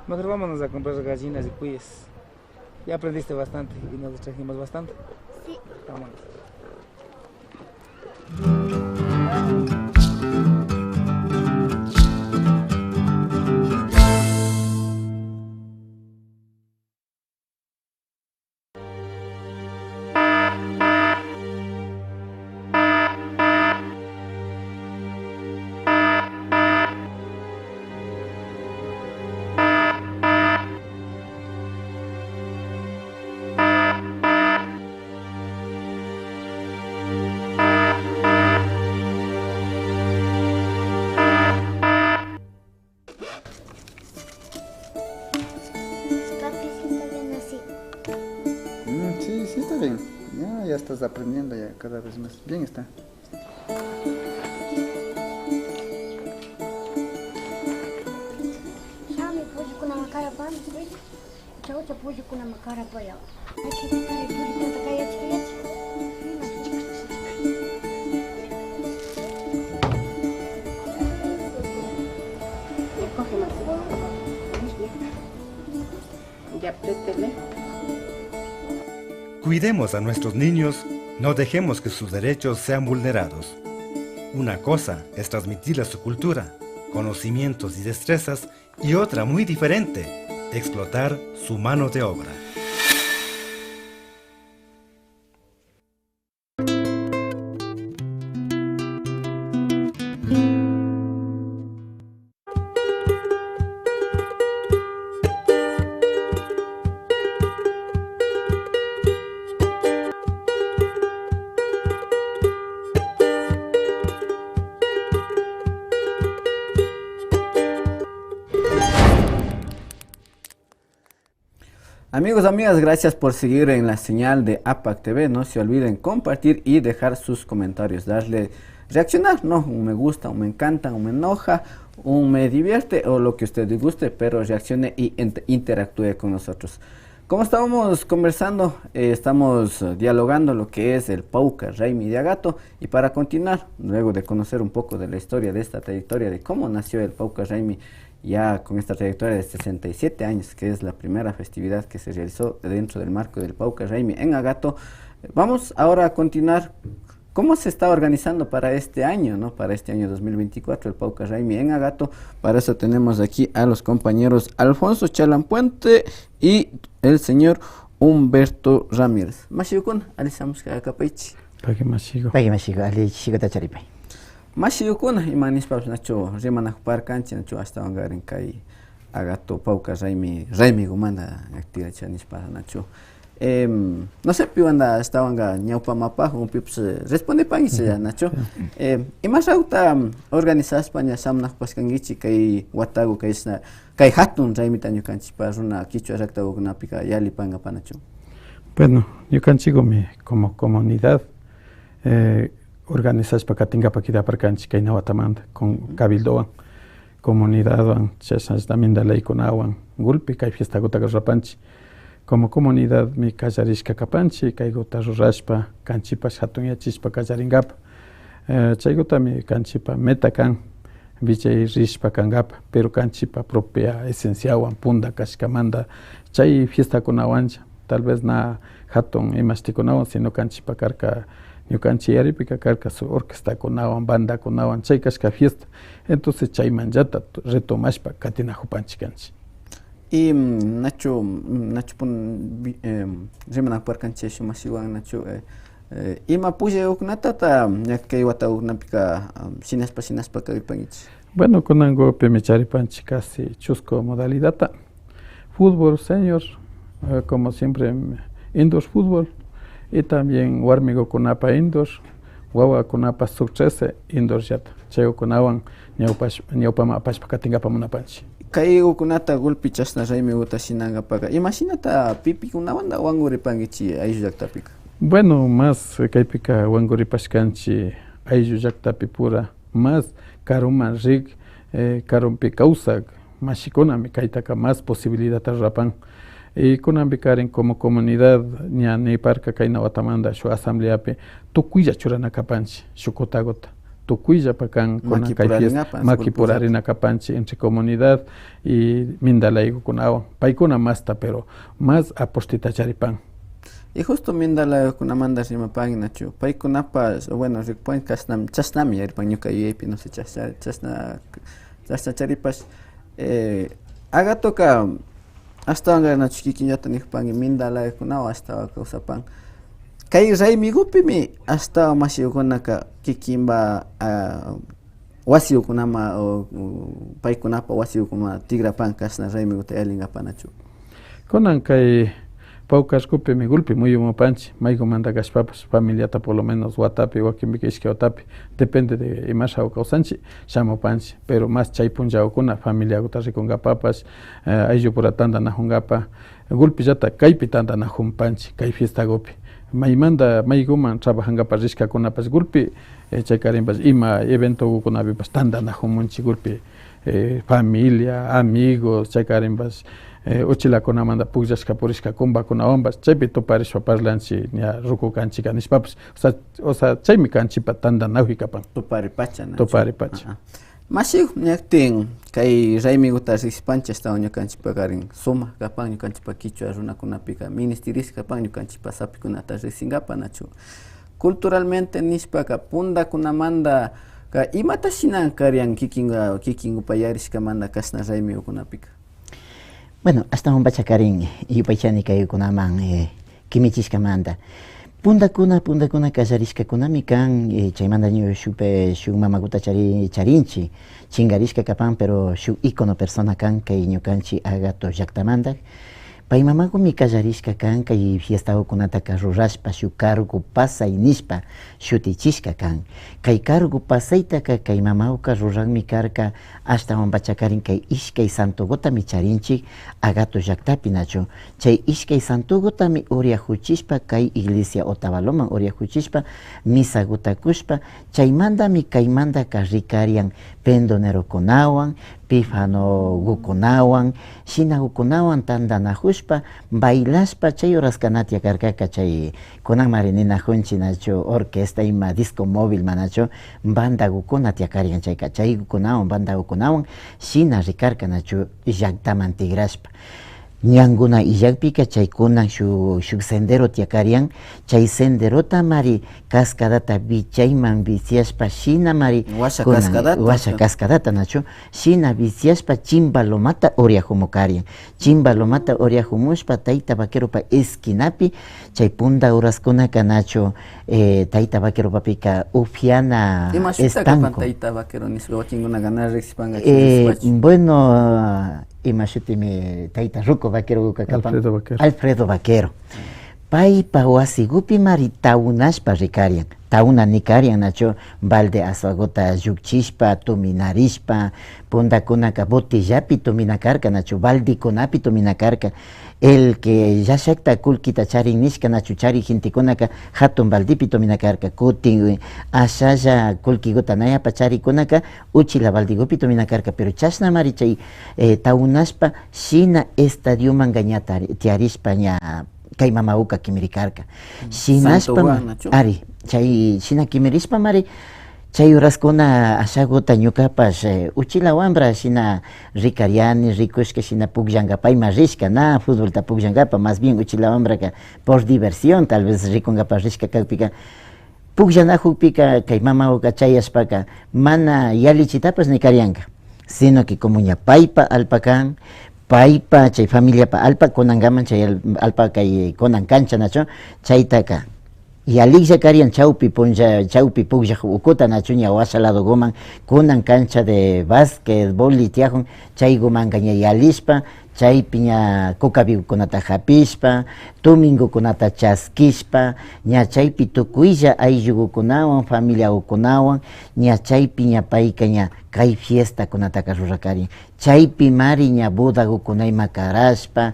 Mejor vámonos a comprar gallinas y cuyes. Ya aprendiste bastante y nos trajimos bastante. Sí. Vámonos. Papi, sí está bien así. Mm, sí, sí está bien. Ya, ya estás aprendiendo ya cada vez más. Bien está. Chami, pollo con la cara pan. Chawcha pollo con la cara para allá. Ay, qué cara de pollo, tanta cara, ya, ya, ya. Ya coge más. Ya apriétele. Cuidemos a nuestros niños, no dejemos que sus derechos sean vulnerados. Una cosa es transmitirles su cultura, conocimientos y destrezas, y otra muy diferente, explotar su mano de obra. Amigos, amigas, gracias por seguir en la señal de APAC T V. No se olviden compartir y dejar sus comentarios, darle, reaccionar, ¿no? Un me gusta, un me encanta, un me enoja, un me divierte o lo que usted guste, pero reaccione y ent-, interactúe con nosotros. Como estábamos conversando, eh, estamos, eh, dialogando lo que es el Pawkar Raymi de Agato. Y para continuar, luego de conocer un poco de la historia de esta trayectoria, de cómo nació el Pawkar Raymi, ya con esta trayectoria de sesenta y siete años, que es la primera festividad que se realizó dentro del marco del Pawkar Raymi en Agato, vamos ahora a continuar cómo se está organizando para este año, ¿no? Para este año dos mil veinticuatro, el Pawkar Raymi en Agato. Para eso tenemos aquí a los compañeros Alfonso Chalampuente y el señor Humberto Ramírez. Mashikuna, alli shamushka kapaychi. Pagui mashiku. Pagui mashiku, alli shikuta charipay. Mashikuna, ima nishpapish nachu rimanakuparkanchi, nachu ashtawankarin kay Agato Pawkar Raymi, raymigumanta actividad nishpa, nachu. Em, no sé, piwanta ashtawanka ñawpamapajun, pipish, eh, respondipankichi, nachu. Em, imashakuta, em, organizashpa ña shamunakupashkankichi kay watagu, kayshna, kay jatun raymita ñukanchipa runa kichwa llaktagukunapika yallipankapa, nachu. Bueno, ñukanchikumi como comunidad, eh, organizashpa katinkapa kidaparkanchik kayna watamanta con cabildowan, comunidadwan, chashna mindaleykunawan gulpi kay fiestagutaka rurapanchik. Como comunidadmi kallarishka kapanchik, kayguta rurashpa, kanchipash jatunyachishpa kallarinkapa. Eh, chaygutami kanchipa meta kan, willay rishpa kankapa, pero kanchipa propia esenciawan, punda kashkamanta, chay fiestakunawanlla, tal vez na jatun imashtikunawan, sino kanchipa karka, ñukanchik yaripika karka su orquestakunawan, bandakunawan, chay kashka fiesta. Entonces, chaymanllata retomashpa katinajupanchik kanchik. Y, mm, nachu, mm, nachupun, vi-, em, rimanakuparkanchik shuk mashiwan, nachu, eh, eh, ima pukllaykunatata ña kay watakunapika, am, shinashpa, shinashpa karipankichik. Bueno, kunankupimi charipanchik casi chusku modalidadta. Fútbol senior, eh, como siempre, mm, indoor fútbol, Y también warmigukunapa indoor, wawakunapa suk trece indoorllata. Chaygukunawan ñawpash-, ñawpaman apashpa katingapa munapanchik. Kaygukunata gulpi chashna raymiguta shinangapaka, imashinata pipikunamanta wanguripankichik ayllu llaktapika? Bueno, más kaypika wanguripashkanchik ayllu llaktapi pura, más karuman rik, eh, karunpi kawsak mashikunami kaytaka más posibilidadta rurapan. Y kunanpikarin como comunidad ña niparka kayna watamanta shuk asambleapi tukuylla churana kapanchik shuk kutaguta. Tukuyllapa kan kunan kay fiesta, makipurarina kapanchik entre comunidad y mindalaygukunawan. Paykuna masta, pero más aporteta charipan. Y justo mindalaygukunamanta rimapanki nachu, paykunapash, bueno, rikupan kashnami, chashnami yaripan ñuka yuyaypi, no sé, chashna, chashna, chashna charipash, eh, Agatoka ashtawanka nachu kikinllata nijupanki mindalaygukunawan ashtawan kawsapan. Kay raymigupimi ashtawan mashigukunaka kikinpa, ah, wasigukunaman o, o paykunapa wasigukunaman tikrapan kashna raymiguta yallingapa nachu. Kunan kay Pawkarkupimi gulpi muyumupanchik, maygumanta kashpapash familiata por lo menos watapi, wakinpika ishkay watapi, depende de imashawa kawsanchik, shamupanchik, pero más chay punllawkuna familiaguta rikunkapapash, eh, ayllupura tantanajunkapak, gulpillata kaypi tantanajunpanchik, kay fiestagupi. Maymanta, mayguman trabajankapak rishkakunapash gulpi, eh, chaykarinpash ima eventogukunapipash tantanajumunchik gulpi, eh, familia, amigos, chaykarinpash, eh, uchilakunamanta pukllashka purishka kumbakunawanpash, chaypi tuparishpa parlanchik, ña rukukanchikka nishpapash, o sea, o sea, chaymi kanchikpa tantanajuy kapan. Tuparipacha nachu. Tuparipacha. Mashigu, ñaktin, kay raymiguta riksipanchik, ashtawan ñukanchikpakarin sumak kapan, ñukanchikpa kichwa runakunapika ministirishka kapan, ñukanchikpa sapikunata riksinkapa nachu. Culturalmente nishpaka, puntakunamantaka imata shinan karian kikinka, kikinkupa yarishkamanta kashna raymigukunapika? Bueno, ashtawanpacha karin, yupaychani kaykunaman, eh, kimichishkamanta. Puntakuna, puntakuna kallarishkakunami kan, eh, chaymanta ñu-, shukpe, shuk mamaguta chari-, charinchik, chinkarishka kapan, pero shuk ícono persona kan kay ñukanchik Agato llaktamanta. Pay mamagumi kallarishka kan kay fiestagukunataka rurashpa shuk cargo pasay nishpa shutichishka kan. Kay cargo pasaytaka kay mamaguka ruranmi karka, ashtawanpacha karin kay ishkay santogutami charinchik Agato llaktapi nachu. Chay ishkay santogutami uriajuchishpa kay iglesia Otavaloman uriajuchishpa misaguta kushpa, chaymantami kaymantaka rikarian pendonerokunawan, pifanogukunawan, shinagukunawan tantanajushpa, bailashpa, chay horaska na tiakarkaka chay kunanmari ninajunchik nachu orquesta ima disco móvil manachu, bandagukuna tiakarian chayka, chaykunawan, bandagukkunawan shina rikarka nachu llaktaman tikrashpa. Ñankuna illakpika chay kunan shuk, shuk sendero tiakarian, chay senderotamari cascadata vichayman viciashpa shinamari washa kunan cascadata, washa cascadata nachu, shina viciashpa chimba lomata uriajumukarian. Chimba lomata uriajumushpa tayta vaqueropa esquinapi chay punta horaskunaka nachu, eh, tayta vaqueropapika upiana estanco. Ima shutita kapan tayta vaquero nishpa wakinkunaka na riksishpankachu, eh, bueno, ima shutimi tayta ruku vaqueroguka kapan? Alfredo Vaquero. Alfredo Vaquero. Paypa wasigupimari taunashpa rikarian. Tauna nikarian nachu, balde aswaguta llukchishpa, tuminarishpa, puntakunaka botellapi tumina karka nachu, baldekunapi tumina karka. El que llashakta kullkita charin nishka nachu, charik gentekunaka jatun baldepi tumina karka. Kutin ashalla kullkiguta na yapa charikkunaka uchilla baldegupi tumina karka. Pero chashnamari chay, eh, taunashpa shina estadiomanka ña tari-, tiarishpa ña kay mamaguka kimiri karka. Shinashpa, ari, chay shina kimirishpamari, chay horaskuna ashaguta ñukapash, eh, uchilla wambra shina rikariani, rikushka shina pukllankapa ima rishka, na futbolta pukllankapa, más bien uchilla wambraka por diversión, tal vez rikunkapak rishka kakpika, pukllanajukpika kay mamaguka chayashpaka mana yallichitapash nikarianka, sino que como ña paypa allpa kan, paypa chay familiapa allpa, kunankaman chay al-, allpa kay kunan kancha nachu, chaytaka yalliklla karian chawpi punlla, chawpi pukllak ukuta nachu ña washa ladoguman, kunan cancha de básquet, vóley tiyajun, chaygumanka ña yallishpa, Chaypi ña kukabigukunata japishpa, tumingukunata chaskishpa, ña chaypi tukuylla ayllugukunawan, familiagukunawan, ña chaypi ña payka ña kay fiestakunataka rurakarin. Chaypimari ña bodagukunaima karashpa,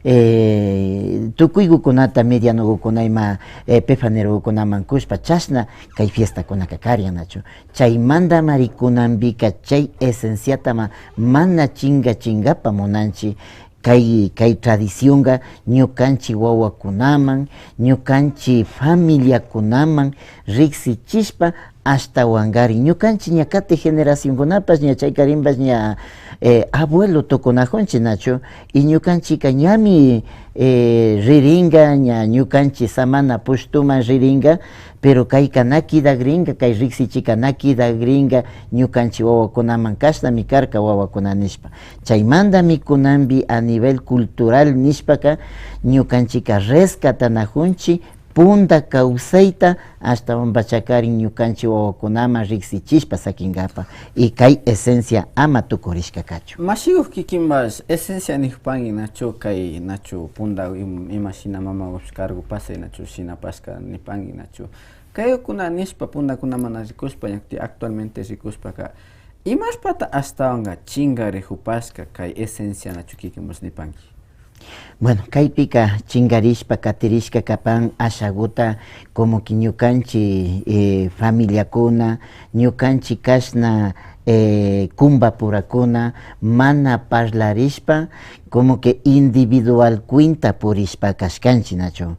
eh, tukuygukunata medianogukunaima, eh, pefanerogukunaman kushpa, chashna kay fiestakunaka karian, nachu. Chaymandamari kunanbika chay esenciatama mana chinga chingapa munanchi. Kay, kay tradicionka ñukanchi wawakunaman, ñukanchi familiakunaman riksichishpa, ashtawankarin ñukanchi ña kati generacionkunapash ña chaykarinpash ña, eh, abuelo tukunajunchi, nachu. Y ñukanchika ñami, eh, ririnka, ña ñukanchi samana pushtuman ririnka, pero kayka na kidagrinka, kay riksichika na kidagrinka, ñukanchi wawakunaman kashnami karka wawakuna nishpa. Chaymandami kunanbi a nivel cultural nishpaka ñukanchika rescatanajunchi punda kawsayta, ashtawanpachakarin ñukanchi wawakunaman riksichishpa sakinkapa, y kay esencia ama tukurishka kachun. Mashiguk kikinpash esencia nijupanki, nachu, kay, nachu, punda im-, imashina mamagupash cargo pasay, nachu, shinapashka nipanki, nachu. Kaykuna nishpa pundakunamana rikushpa, ña actualmente rikushpaka, imashpata ashtawanka chingarijupashka kay esencia, nachu, kikinpash nipanki? Bueno, kaypika chingarishpa katirishka kapan ashaguta, como que ñukanchi, eh, familiakuna, ñukanchi kashna, eh, kumbapurakuna mana parlarishpa, como que individual cuenta purishpa kashkanchi, nachu.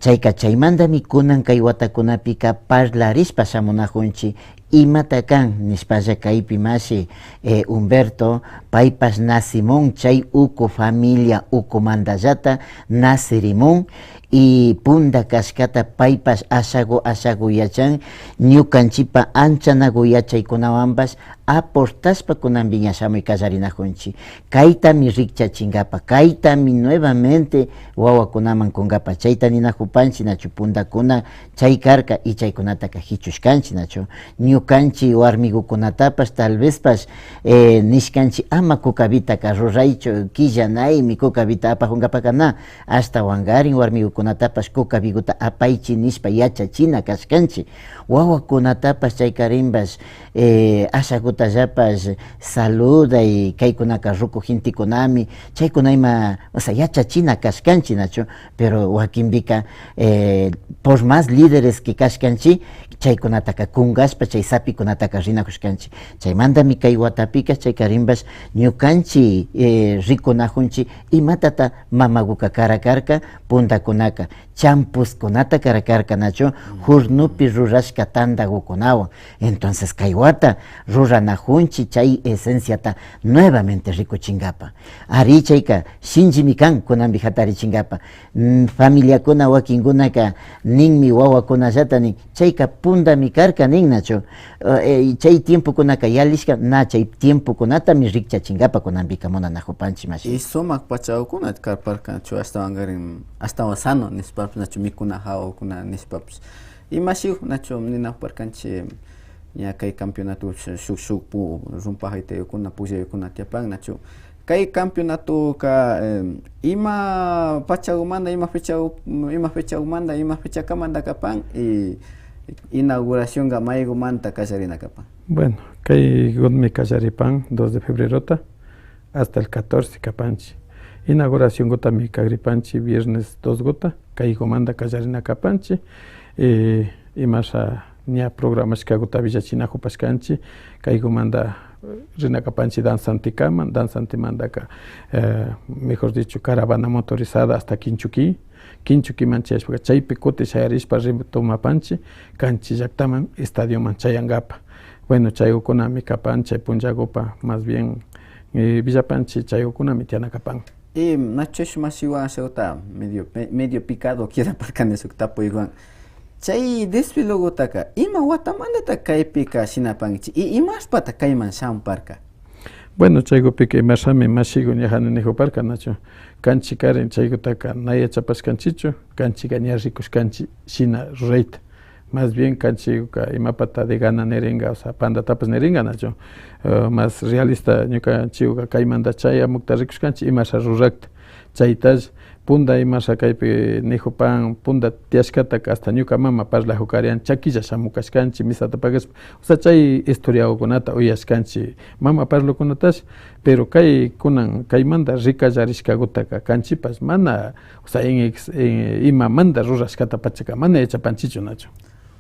Chayka chaymandami kunan kay watakunapika parlarishpa shamunajunchi, imata kan nishpalla kaypi mashi, eh, Humberto, paypash nacimun chay uku familia ukumandallata nacirimun, y punda kashkata paypash ashagu ashagu yachan, ñukanchipa anchanagu yachaykunawanpash aportashpa kunanpi ña shamuy kallarinajunchi. Kaytami rikchachingapa, kaytami nuevamente wawakunaman kungapa. Chayta ninajupanchi, nachu, pundakuna chay karka y chaykunataka jichushkanchi, nachu. Ñukanchi warmigukunatapash tal vezpash, eh, nishkanchi ama kukabitaka ruraychu, killanaymi kukabita apajungapaka na, ashtawankarin warmigukunatapash kukabiguta apaychi nishpa yachachina kashkanchi. Wawakunatapash chaykarinpash, eh, ashagutallapash saluda y kaykunaka ruku gentekunami, chaykuna ima, o sea, yachachina kashkanchi, nachu, pero wakinpika, eh, por más líderes que kashkanchi, chaykunataka kungashpa chay sapikunataka rinajushkanchi. Chaymandami kay watapika chaykarinpash ñukanchi, eh, rikunajunchi imatata mamaguka kara karka, pundakunaka champuskunata kara karka, nachu, jurnupi rurashka tandagukunawan. Entonces kay wata ruranajunchi chay esenciata nuevamente rikuchingapa. Ari, chayka shinchimi kan kunanpi jatarichingapa. Mm, familiakuna wakinkunaka ninmi, wawakunallata nin, chayka pundami karka nin, nachu. Eh, chay tiempokunaka yalishka, na, chay tiempokunatami rikchachingapa kunanpika munanajupanchi, mashi. Y sumak pachagukuna karparka, nachu, ashtawankarin, ashtawan sano nishpapash, nachu, mikuna jawakuna nishpapash. Y mashi, nachu, ninajuparkanchi, ña kay campeonato shuk, shuk pu-, rumpa jaytayukuna, pukllayukuna tiyapan, nachu. Kay campeonatoka, eh, ima pachagumanda, ima fecha, ima fechagumanda, ima fechakamanda kapan, y inauguracionka maygumanta kallarina kapan. Bueno, kay gunmi kallaripan dos de febrerota hasta el catorce kapanchi. Inauguraciongutami kagripanchi viernes dos guta, kaygumanda kallarina kapanchi. Eh, imasha ña programashkaguta willachinajupashkanchi, kaygumanda, eh, rina kapanchi danzantikama, danzantimandaka, eh, mejor dicho, caravana motorizada hasta Quinchuquí, Quinchuquíman chayashpaka chaypi kuti shayarishpa retomapanchi kanchi llaktaman, estadioman chayangapa. Bueno, chaygukunami kapan chay punllagupa, más bien, eh, villapanchi chaygukunami tiyana kapan. Y nachu, shuk mashiwan ashaguta medio, me-, medio picado kidaparkani shuk tapuywan. Chay desfilogutaka ima watamandata kaypika shinapankichi y imashpata kayman shamuparka? Bueno, chaygupika imashami mashigu ñajani nijuparka, nachu. Kanchikarin chaygutaka na yachapashkanchichu, kanchika ña rikushkanchi shina rurayta. Más bien kanchikka imapata de gana niringa, o sea, pandatapash niringa, nachu? Eh, más realista ñukanchikka kaymanta chayamukta rikushkanchik imasha rurakta. Chaytash punda imasha kaypi nijupan, punda tiyashkataka hasta ñuka mama parlajukarian, chakilla shamukashkanchik misata pagashpa. O sea, chay historiagukunata uyashkanchik, mama parlukunatash, pero kay kunan kaymanta rikallarishkagutaka kanchikpash mana, o sea, en ex-, en imamanta rurashkata pachaka mana yachapanchikchu, nachu?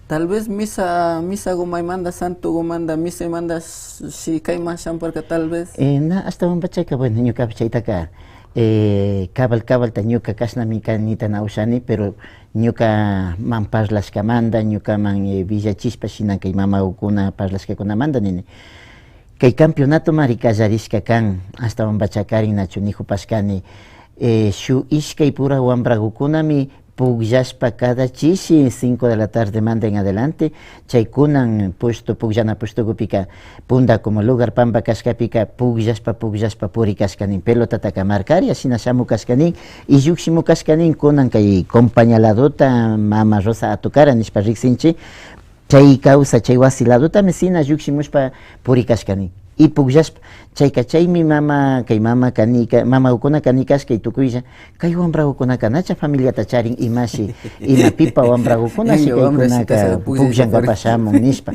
Tal vez misa, misagumaymanta, santogumanta, misaymanta si kayman shamparka tal vez. Eh, na, ashtawanpachaka, bueno, ñukapash chaytaka, eh, cabal, cabalta ñuka kashnami kanita na ushani, pero ñukaman parlashkamanta, ñukaman, eh, villachishpa, shina kay mamagukuna parlashkakunamanta nini. Kay campeonatomari kallarishka kan, ashtawanpachakarin nachu nijupashkani, eh, shuk ishkay pura wambragukunami pukllashpa cada chishi cinco de la tardemanta en adelante, chay kunan pushtu, pukllana pushtugupika, punda como lugar pampa kashkapika, pukllashpa, pukllashpa purikashka nin, pelotataka markari, ashina shamukashka nin, y llukshimukashka nin, kunan kay compañía ladota, mama Rosa Atukara nishpa riksinchik, chay kawsa, chay wasi ladotami shina llukshimushpa purikashka nin. Y pukllashpa, chayka chaymi mama, kay mama kanika, mamagukuna kanikashka y tukuylla, kay wambragukunaka nacha familiata charin imashi, ima pipa wambragukunashi kaykunaka pukllankapak shamun nishpa.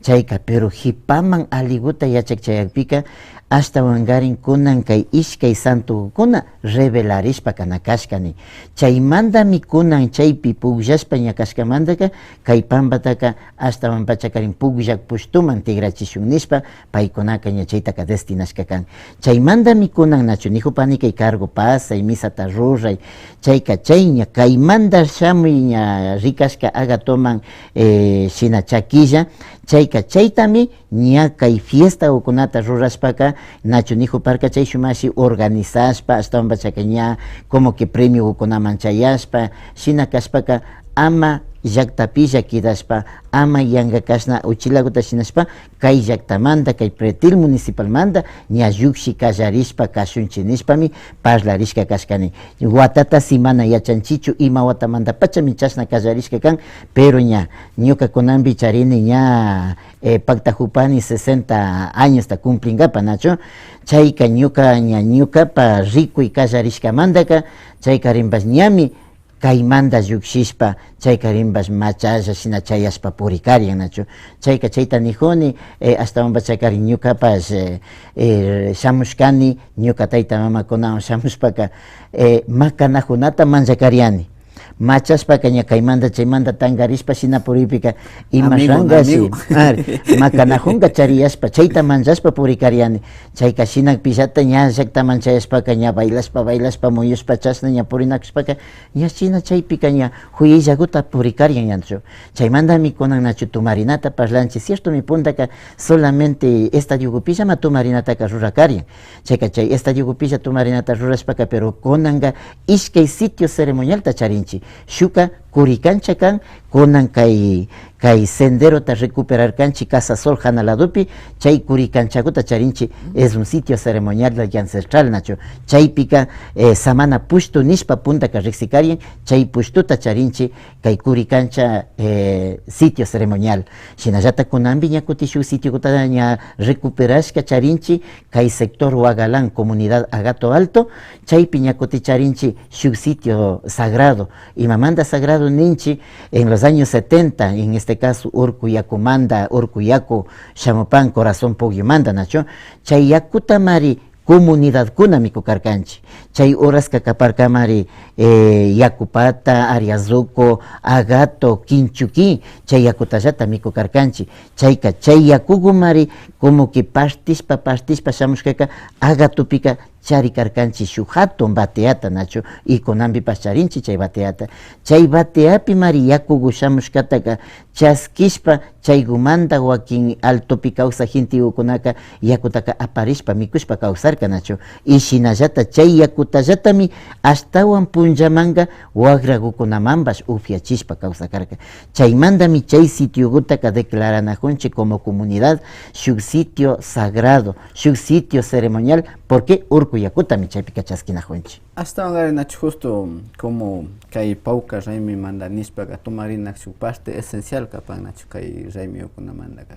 Chayka, pero jipaman aliguta yachak chayakpika, ashtawankarin kunan kay ishkay santogukuna revelarishpa kana kashka nin. Chaymantami kunan chaypi pukllashpa ña kashkamantaka, kay pampataka ashtawanpachakarin pukllak pushtuman tikrachishun nishpa, paykunaka ña chaytaka destinashka kan. Chaymantami kunan nachu nijupani kay cargo pasay, misata ruray, chayka chay ña kaymanta shamuy ña rikashka Agatoman, eh, shina chakilla, chayka chaytami ña kay fiestagukunata rurashpaka, nachu nijuparka chay shumakshi organizashpa, ashtawanpachaka ña como que premiogukunaman chayashpa, shina kashpaka ama llaktapilla kidashpa, ama yanka kashna uchilaguta shinashpa, kay llaktamanta, kay pretil municipalmanta ña llukshi kallarishpa kashunchik nishpami parlarishka kashkani. Watata si mana yachanchichu ima watamantapachami chashna kallarishka kan, pero ña ñuka kunanpi charini ña, eh, paktajupani sesenta añosta cumplinkapak, nachu? Chayka ñuka, ña ñukapa rikuy kallarishkamantaka, chaykarinpash ñami kaymanta llukshishpa, chaykarinpash machalla shina chayashpa purikarian, nachu? Chayka chayta nijuni, eh, ashtawanpachakarin ñukapash, eh, eh, shamushkani, ñuka tayta mamakunawan shamushpaka, eh, makanajunata manllakariani. Machashpaka ña kaymanta chaymanta tankarishpa shina purikpika ima rankashi, ari, makanajunka chariyashpa, chayta manllashpa purikariani. Chayka shinakpillata ña llaktaman chayashpaka ña bailashpa, bailashpa, muyushpa, chashna ña purinakushpaka, ña shina chaypika ña juyillaguta purikarian, ña, nachu? Chaymantami kunan nachu tumarinata parlanchik, ciertomi puntaka solamente estadiogupillama tumarinataka rurakarian. Chayka chay estadiogupilla tumarinata rurashpaka, pero kunanka ishkay sitio ceremonialta charinchik. Shukka Curicancha kan, kunan kay, kay senderota recuperarkanchik Casa Sol jana ladopi, chay Curicanchaguta charinchik, es un sitio ceremonial y ancestral, nachu? Chaypika, eh, samana pushtu nishpa puntaka riksikarian, chay pushtuta charinchik, kay Curicancha, eh, sitio ceremonial. Shinallata kunanpi ña kutin shuk sitioguta ña recuperashka charinchik, kay sector Huagalán, comunidad Agato Alto, chaypi ña kutin charinchik shuk sitio sagrado. Imamanta sagrado ninchik, en los años setenta, en este caso, Urku yakumanta, Urku yaku shamupan Corazón Pukyumanta, nachu? Chay yakutamari comunidadkuna mikukarkanchik. Chay horaska kaparkamari, eh, Yakupata, Ariazuco, Agato, Kinchuki, chay yakutallata mikukarkanchik. Chayka, chay yakugumari como que partishpa, partishpa shamushkaka, Agatopika charikarkanchik shuk jatun bateata, nachu? Y kunanpipash charinchik chay bateata. Chay bateapimari yakugu shamushkataka chaskishpa, chaygumanta wakin altopi kawsak gentegukunaka yakutaka aparishpa, mikushpa kawsarka, nachu? Y shinallata chay yakutallatami ashtawan punllamanka wagragukunamanpash upyachishpa kawsakarka. Chaymantami chay sitiogutaka declaranajunchik como comunidad shuk sitio sagrado, shuk sitio ceremonial, porque Urku kuyakutami chaypika chaskinajunchik. Ashtawankarin nachu justo como kay pawkar raymimanta nishpaka tumarina shuk parte esencial kapan nachu kay raymiyukunamantaka.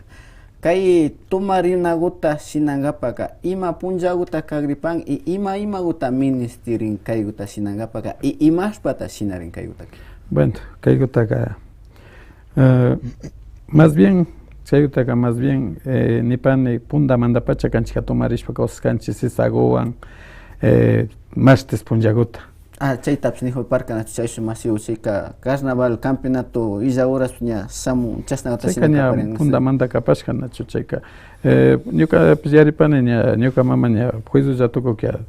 Kay tumarinakuta shinankapaka ima punllakuta kagripan y ima imakuta ministirin kaykuta shinankapaka y imashpata shinarin kaykutaka. Bueno, kaykutaka, eh, más bien, chaykutaka más bien, eh, nipani puntamantapacha kanchikka tumarishpa kawsashkanchik sisakuwan, eh, martes punllakuta. Ah, chaytapish nijuparka nachu, chayshuk mashiku chayka carnaval campeonato illa horas ña shamun chashnakuta. Chayka shina ña kaparin, puntamanta kapashka nachu chayka. Eh, ñukapish yaripani ña, ñuka mama ña juiciolla tukukia,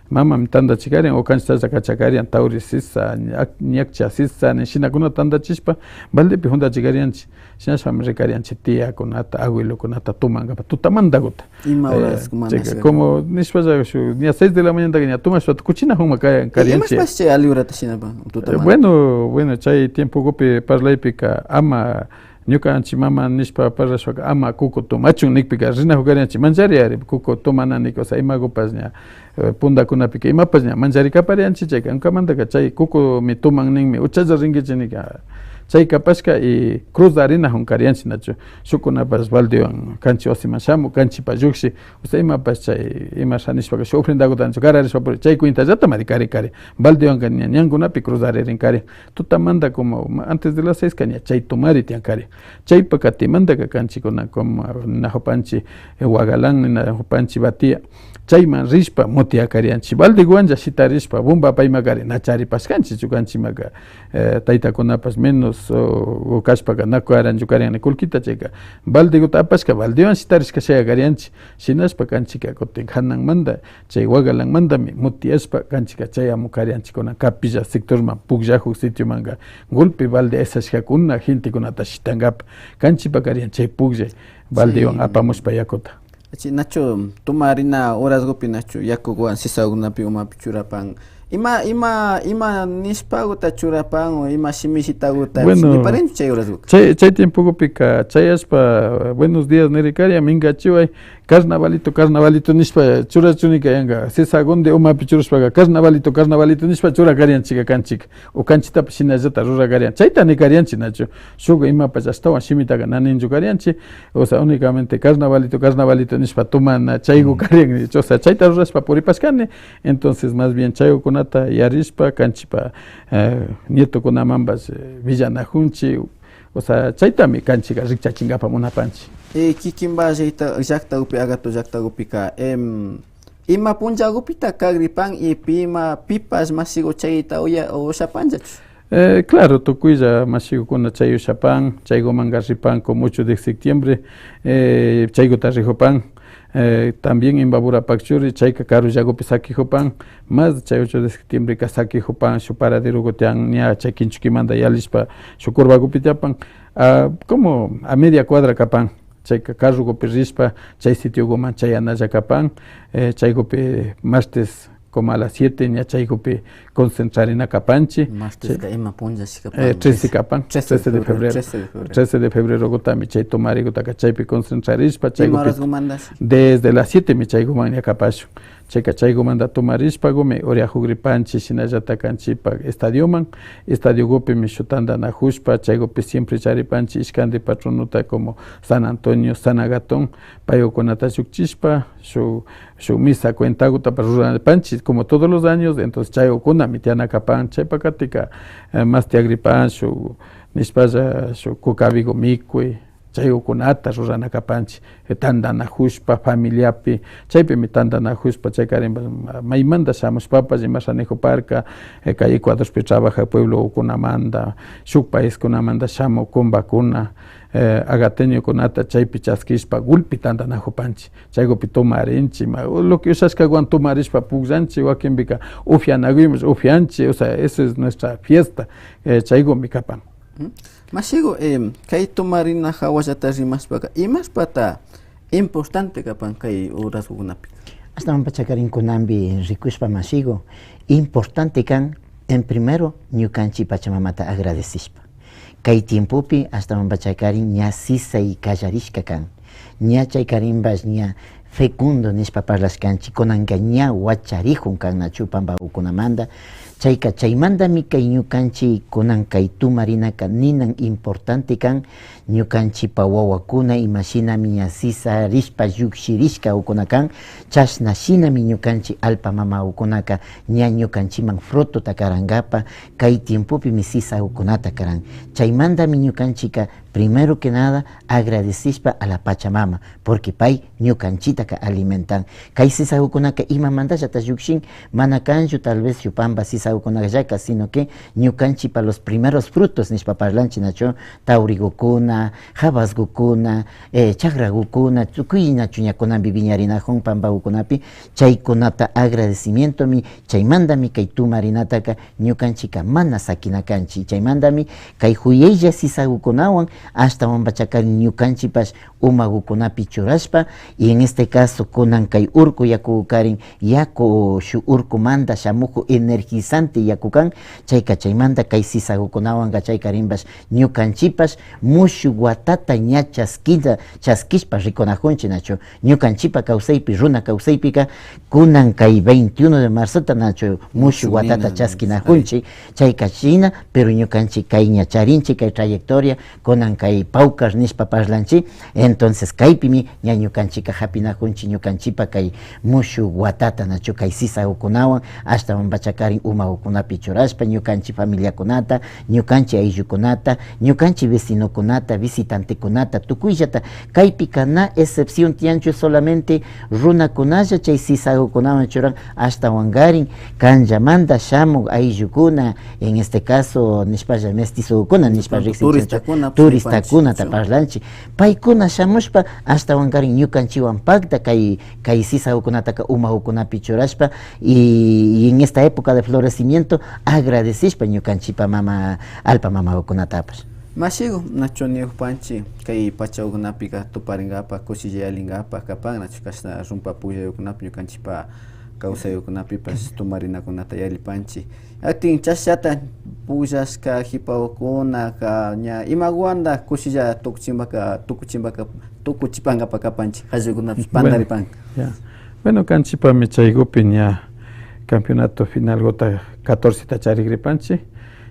mamami tantachikarin o kanchitalla kachakarin, tawri sisa, ñak-, ñakcha sisa, ni shinakuna tantachishpa, baldepi juntachikarianchik. Shinashpami rikarianchik tiakunata, abuelokunata tumankapa tutamantakuta. Ima horas, eh, mana chayka, como nishpalla, shuk, ña seis de la mañanataka ña tumashpa kuchinajunma ka-, karianchik. Imashpash chay alli horata shinapan, eh, tutamanta. Bueno, bueno, chay tiempokupi parlaypika ama, ñukanchik mama nishpa parlashpaka ama kuku tumachun nikpika rinajuk karianchik, manchari ari, kuku tumana nik, o sea, imakupash ña, eh, puntakunapika imapash ña manchari kaparianchik, chayka, ñukamantaka chay kukumi tuman ninmi, uchalla rinkichik nika, chay kapashka y cruzarinajun karianchik nachu, shukkunapash baldewan kanchik wasiman shamun, kanchikpa llukshik, o sea, imapash chay, ima shanishpaka shuk ofrendakuta nachu kararishpa puri, chay cuentallatamari kari kari, baldewanka ña ñankunapi cruzaririn kari, tutamanta como ma-, antes de las seiska ña chay tumari tiyan kari, chaypa katimantaka kanchikkuna como ninajupanchik, eh, Huacalán, ninajupanchik Batia, chayman rishpa mutiakarianchik, baldekuwanlla shitarishpa, bomba paymakari na charipashkanchikchu kanchikmaka, eh, taytakunapash menos, o, o kashpaka na kuyaranchu karian, ni kullkita chayka, baldekuta apashka, baldewan shitarishka shayakarianchik, shinashpa kanchikka kutin jananmanta, chay Huacalanmantami mutiashpa kanchikka chayamukarianchik kunan Capilla sectorman pukllajuk sitiomanka, golpe balde aysashkakuna gentekunata shitankapa, kanchikpa karian chay pukllay. Baldewan apamushpa yakuta. Chi, nachu tumarina horaskupi nachu yakukuwan sisakunapi umapi churapan? Ima, ima, ima nishpakuta churapan o ima shimishitakuta, bueno, niparinchu chay horaskuka? Chay, chay tiempokupika chayashpa, buenos días nirikaria, minkachiway, carnavalito, carnavalito nishpa churachunika yanka, sisakunti umapi churashpaka, carnavalito, carnavalito nishpa churakarianchika kanchika. O kanchitapash shinallata rurakarian. Chayta nikarianchik, nachu? Shuk imapash ashtawan shimitaka na ninchu karianchik. O sea, únicamente carnavalito, carnavalito nishpa tumana chayku karian. O sea, chayta rurashpa puripashkani. Entonces, más bien chaykukunata yarishpa, kanchipa, eh, nietokunamanpash, eh, willanajunchik. O sea, chaytami kanchika rikchachinkapa munapanchik. Eh, kikinpa llakta, llaktakupi, Agato llaktakupika, em, ima punllakupita kagripan y pima, pipash mashiku chayta uya-, ushapanllachu? Eh, claro, tukuylla mashikukuna chay ushapan, chaykumanka ripan como ocho de septiembre, eh, chaykuta rijupan. Eh, también Imbabura pakchuri, chayka karullakupi sakijupan, más chay ocho de septiembreka sakijupan, shuk paraderoku tiyan, ña chay kinchukimanta yalishpa, shuk curvakupi tiyapan, ah, como a media cuadra kapan. Chayka carrokupi rishpa, chay sitiokuman chayanalla kapan. Eh, chaykupi martes como a las siete ña chaykupi concentrarina kapanchik. Marteska ima punlla shina kapan? Eh, trece kapan, trece de febrero. Trece de febrero. Trece de febrerokutami chay tumarikutaka chaypi concentrarishpa, chaykupi. Ima horaskumantashi? Desde las sietemi chaykuman ña kapashun. Chayka chaykumanta tumarishpakumi uriajugripanchik, shinallata kanchipa estadioman. Estadiokupimi shuk tantanajushpa, chaykupi siempre charipanchik ishkanti patronota como San Antonio, San Agatón, paykukunata llukchishpa, shuk, shuk misa cuentakutapash rurapanchik, como todos los años, entonces chaykukunami tiyana kapan, chaypa katika, eh, mas tiyagripan, shuk, nishpalla, shuk kukabiku mikuy, chaykukunata rurana kapanchik, eh, tantanajushpa familiapi, chaypimi tantanajushpa, chaykarin, maymanta shamushpapash ima shanijuparka, eh, kay Ecuadorpi trabajak pueblokunamanta, shuk paiskunamanta shamuk kumbakuna, eh, agateñokunata chaypi chaskishpa, gulpi tantanajupanchik, chaykupi tumarinchik, ma, lo que ushashkawan tumarishpa pukllanchik, wakinpika upianakuymush upianchik, o sea, eso es nuestra fiesta, eh, chaykumi kapan. Mashiku, em, kay tumarina jawallata rimashpaka, imashpata importante kapan kay horaskukunapika? Ashtawanpachakarin kunanpi rikushpa mashiku, importante kan, en primero, ñukanchik Pachamamata agradecishpa. Kay tiempopi ashtawanpachakarin ña sisay kallarishka kan. Ña chaykarinpash ña fecundo nishpa parlashkanchik, kunanka ña wacharijun kan nachu pambagukunamanta. Chayka, chaymantami kay ñukanchik kunan kay tumarinaka ninan importante kan, ñukanchikpa wawakuna imashinami ña sisarishpa llukshirishkakuna kan, chashna shinami ñukanchik allpa mamagukunaka ña ñukanchikman frutota karankapa, kay tiempopimi sisagukunata karan. Chaymantami ñukanchikka primero que nada agradecishpa a la Pachamama, porque pay ñukanchitaka alimentan. Kay sisagukunaka imamantallata llukshin, mana kanchu tal vez shuk pamba sisagukunallaka, sino que ñukanchipa los primeros frutos nishpa parlanchik nachu, taurigukuna, habasgukuna, eh, chakragukuna, tukuy nachu ña kunanpi wiñarinajun pambagukunapi, chaykunata agradecimientomi, chaymantami kay tumarinataka ñukanchikka mana sakina kanchik. Chaymantami kay juyaylla sisagukunawan ashtawanpacha karin ñukanchikpash umagukunapi churashpa, y en este caso kunan kay urku yaku karin, yaku shuk urkumanta shamuju energizante yaku kan, chayka chaymanta kay sisagukunawanka chaykarinpash ñukanchikpash mushuk watata ña chaskita, chaskishpa rikunajunchik nachu. Ñukanchikpa kawsaypi, runa kawsaypika, kunan kay veintiuno de marzota nachu mushuk watata chaskinajunchik, chayka shina, pero ñukanchik kay ña charinchik kay trayectoria, kunan kay pawkar nishpa parlanchik, entonces kaypimi ña ñukanchikka japinajunchik ñukanchikpa kay mushuk watata nachu kay sisagukunawan, ashtawanpacha karin umagukunapi churashpa, ñukanchik familiakunata, ñukanchik ayllukunata, ñukanchik vecinokunata, visitantekunata, tukuyllata. Kaypika na excepción tiyanchu, solamente runakunalla chay sisagukunawan churan, ashtawankarin kanllamanta shamuk ayllukuna, en este caso, nishpalla, mestizogukuna nishpa riksinchik, turistakunata parlanchik. Paykuna shamushpa, ashtawankarin ñukanchikwan pakta kay, kay sisagukunataka umagukunapi churashpa, y, y en esta época de florecimiento agradecishpa ñukanchikpa mama, allpa mamagukunatapash. Mashigu, nachu niyupanchik kay pachagukunapika tuparinkapak, kushilla yallinkapak kapan, nachu kashna rumpa pukllayukunapi ñukanchikpa kawsayukunapipash tumarinakunata yallipanchik. Atin chashata pukllashka jipagukunaka ña imaguwanta kushilla tukuchimpaka, tukuchimpaka, tukuchipankapa kapanchik, ayllukunapish pantaripanka. Ya. Bueno, kanchikpami chaykupi ña campeonato finalkuta catorceta charikripanchik.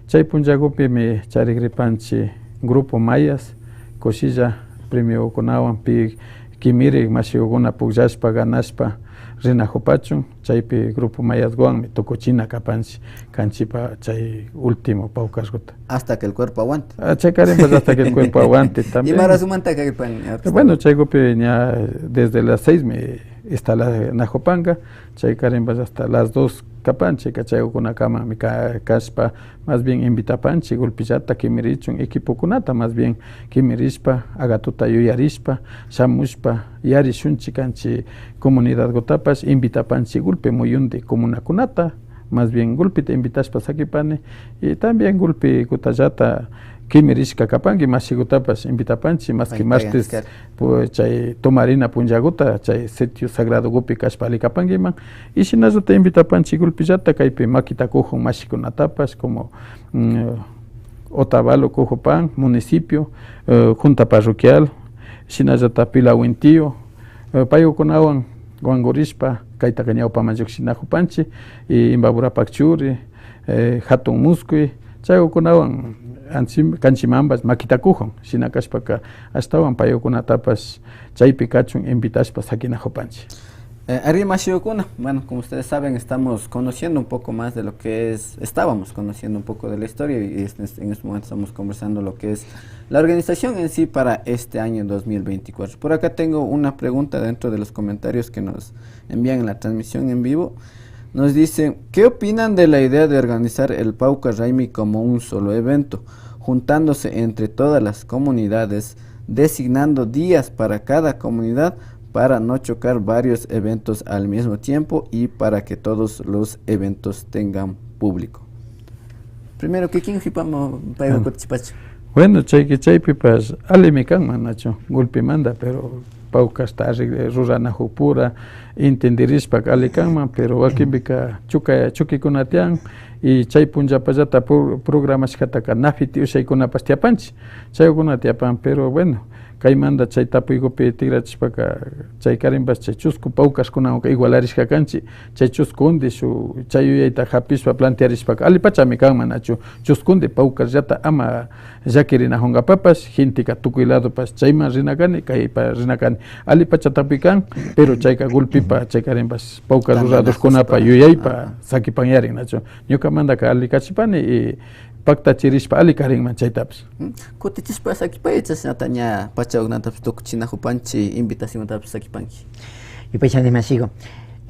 Chay punllakupimi charikripanchik Grupo Mayas, kushilla premiokunawan, pi kimirik mashikukuna pukllashpa, ganashpa rinakupachun, chaypi Grupo Mayaswanmi tukuchina kapanchik kanchikpa chay último pawkarkuta. Hasta que el cuerpo aguante. Ah, chaykarinpash hasta que el cuerpo aguante también. Ima horasmanta kaypan, artista? Bueno, chaykupi ña desde las seis mi instala-, nakupanka, chaykarinpash hasta las dos kapanchik, chaykukunakamanmi ka-, kashpa, más bien invitapanchik, gulpillata kimirichun equipokunata, más bien kimirishpa, agatuta yuyarishpa, shamushpa, yarishunchik kanchik comunidadkutapash, invitapanchik gulpi muyunti comunakunata, más bien gulpita invitashpa sakipani, y también gulpikutallata kimirishka kapanki, mashikutapash invitapanchik, más que martes, pu-, chay tumarina punllakuta, chay sitio sagradokupi kashpa alli kapankiman. Y shinallata invitapanchik gulpillata kaypi makita kukun mashikunatapash, como, mm, Otavalo kukupan, municipio, eh, junta parroquial, shinallata Pilaw Intiyu, eh, paykunawan wankurishpa, kaytaka ñawpaman llukshinakupanchik, y Imbabura Pakchuri, eh, Hatun Muskuy, chaykunawan anchi-, kanchikmanpash makita kukun. Shina kashpaka, ashtawan paykunatapash chaypi kachun invitashpa sakinakupanchik. Eh, ari mashikukuna, bueno, como ustedes saben, estamos conociendo un poco más de lo que es, estábamos conociendo un poco de la historia y este, en este momento estamos conversando lo que es la organización en sí para este año dos mil veinticuatro. Por acá tengo una pregunta dentro de los comentarios que nos envían en la transmisión en vivo. Nos dicen, ¿qué opinan de la idea de organizar el Pawkar Raymi como un solo evento, juntándose entre todas las comunidades, designando días para cada comunidad para no chocar varios eventos al mismo tiempo y para que todos los eventos tengan público? Primero, kikin jipama paywa kutichipachun. Bueno, chayki chaypipash allimi kanman, nachu, gulpimanta, pero pawkarta arregl-, ruranakukpura entendirishpa alli kanman, pero wakinpika chuka-, chukikuna tiyan, y chay punllapallata pro-, programashkataka nafiti ushaykunapash tiyapanchik, chaykuna tiyapan, pero bueno, Kaymanta chay tapuykupi tikrachishpaka, chaykarinpash chay chusku pawkarkunawanka igualarishka kanchik. Chay chuskundi shuk chay yuyayta hapishpa plantearishpaka allipachami kan, manachu? Chuskundi pawkarllata ama llakirinakunkapapash, genteka tukuy ladopash chayman rina kani, kaypa rina kani. Allipacha tapuy kan, pero chayka gulpipa chaykarinpash pawkar ruradorkunapa yuyaypa sakipanyarin, nachu? Ñukamantaka alli kachipani y paktachirishpa alli karinman chaytapish. Mm, kutichishpa sakipay, chashnata ña pachakunatapish tukuchinakupanchik, invitaciontapish sakipanki. Yupaychani mashiku.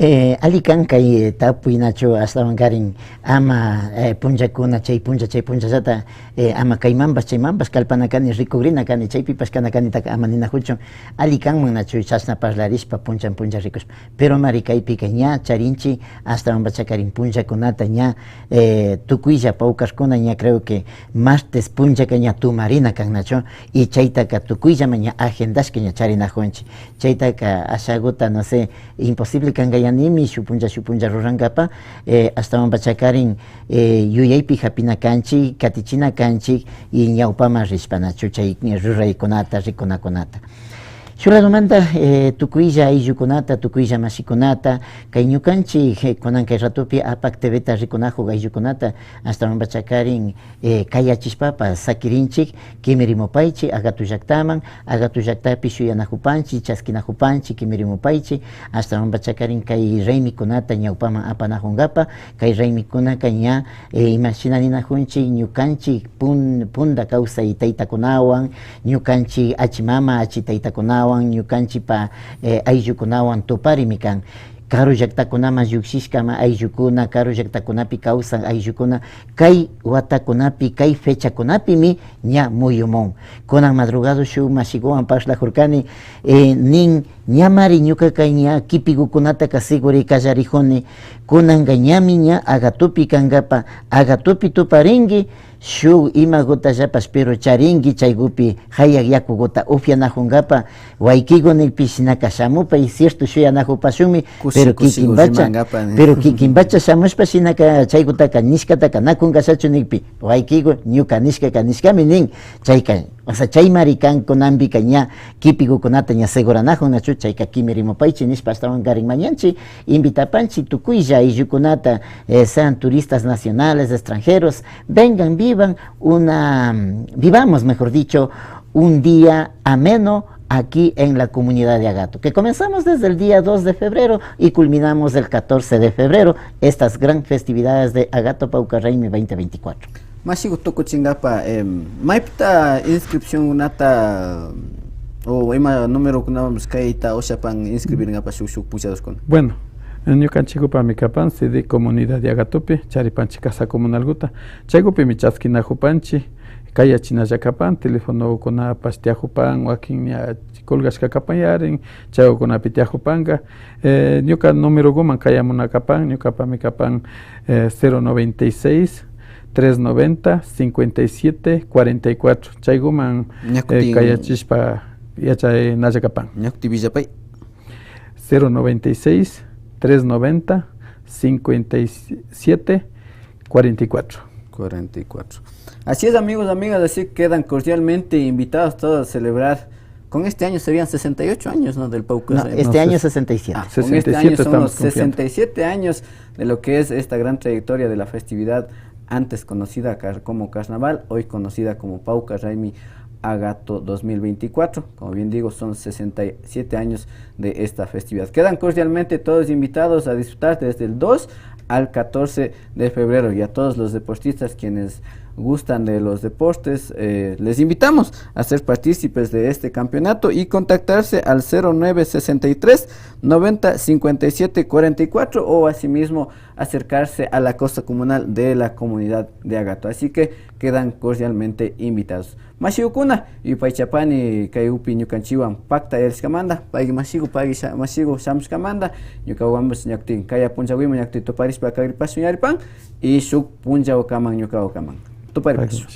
Eh, alli kan kay, eh, tapuy, nachu? Ashtawankarin ama, eh, punllakuna, chay punlla, chay punllallata, eh, ama kaymanpash chaymanpash kallpana kani, rikugrina kani, chaypipash kana kanitaka ama ninakuchun. Alli kanman, nachu? Chashna parlarishpa, punllan punlla rikushpa. Pero mari kaypika ña charinchik, ashtawanpachakarin punllakunata ña, eh, tukuylla pawkarkuna ña creo que martes punllaka ña tumarina kan, nachu? Y chaytaka tukuyllaman ña agendashka ña charinakunchik. Chaytaka ashakuta, no sé, imposible kanka yanimi shuk punlla, shuk punlla rurankapak, eh, ashtawanpachakarin, eh, yuyaypi hapina kanchik, katichina kanchik y ñawpaman rishpa, nachu? Chay ruraykunata, rikunakunata. Shuk ladomanta, eh, tukuylla ayllukunata, tukuylla mashikunata, kay ñukanchik, eh, kunan kay ratopi APAC TVta rikunakuk ayllukunata, ashtawanpachakarin, eh, kayachishpapash sakirinchik, kimirimupaychik Agato llaktaman, Agato llaktapi shuyanakupanchik, chaskinakupanchik, kimirimupaychik, ashtawanpachakarin kay raymikunata ñawpaman apanakunkapak, kay raymikunaka ña, eh, imashina ninakunchik, ñukanchik pun-, punta kawsay taytakunawan, ñukanchik achi mama, achi taytakunawan, ñukanchikpa, eh, ayllukunawan tuparimi kan. Karu llaktakunaman llukshishkami ayllukuna, karu llaktakunapi kawsan ayllukuna, kay watakunapi, kay fechakunapimi ña muyumun. Kunan madrugado shuk mashikuwan parlakurkani, eh, nin, ñamari ñukaka ña kipikukunataka seguri kallarikuni, kunanka ñami ña Agatopi kankapak, Agatopi tuparinki, shuk imagutallapash, pero charinki chaykupi hayak yakukuta upyanakunkapak, waykiku nikpi shinaka shamupay, cierto, shuyanakupashunmi, pero kikinpacha, pero kikinpacha shamushpa shinaka chaykutaka nishkataka na kunkashachu nikpi, waykiku ñuka nishkaka nishkami nin, chayka, o sea, chaymari kan kunanpika ña kipikukunata ña seguranakun, nachu? Chayka kimirimupaychik nishpa ashtawankarin mañanchik, invitapanchik tukuylla ayllukunata, eh, sean turistas nacionales, extranjeros, vengan, vivan una, mm, vivamos, mejor dicho, un día ameno aquí en la comunidad de Agato, que comenzamos desde el día dos de febrero y culminamos el catorce de febrero estas gran festividades de Agato Pawkar Raymi veinte veinticuatro. Mashiku tukuchinkapak, em, maypita inscripcionkunata o ima numerokunawanpash kayta ushapan inscribirkapak shuk, shuk puchadorkuna? Bueno, eh, ñukanchikupami kapan sede comunidad de Agatopi, charipanchik casa comunalkuta. Chaykupimi chaskinakupanchik, kayachinalla kapan, telefonokunapash tiyakupan, wakin ña colgashka kapan yarin, chaykunapi tiyakupanka. Eh, ñuka numerokuman kayamuna kapan, ñukapami kapan, eh, cero noventa y seis, tres noventa, cincuenta y siete, cuarenta y cuatro. Chaykuman, eh, kayachishpa yachanalla kapan. Ña kutin willapay. Cero noventa y seis, tres noventa, cincuenta y siete, cuarenta y cuatro. Cuarenta y cuatro. Así es, amigos, amigas, así que quedan cordialmente invitados todos a celebrar. Con este año serían sesenta y ocho años, ¿no? Del Pawkar. No, este año sesenta y siete. Ah, con este año son los sesenta y siete años de lo que es esta gran trayectoria de la festividad, antes conocida car-, como carnaval, hoy conocida como Pawkar Raymi Agato dos mil veinticuatro. Como bien digo, son sesenta y siete años de esta festividad. Quedan cordialmente todos invitados a disfrutar desde el dos al catorce de febrero. Y a todos los deportistas quienes gustan de los deportes, eh, les invitamos a ser partícipes de este campeonato y contactarse al cero nueve sesenta y tres, noventa, cincuenta y siete, cuarenta y cuatro o asimismo acercarse a la cosa comunal de la comunidad de Agato. Así que quedan cordialmente invitados. Mashikukuna, yupaychapani kaypi ñukanchikwan paktayarishkamanta, payki mashiku, payki sha-, mashiku shamushkamanta, ñukawanpash ña kutin kaya punllakunaman ña kutin tuparishpa kagripashun yaripan, y shuk punllakunaman ñukakunaman. Tuparipashun.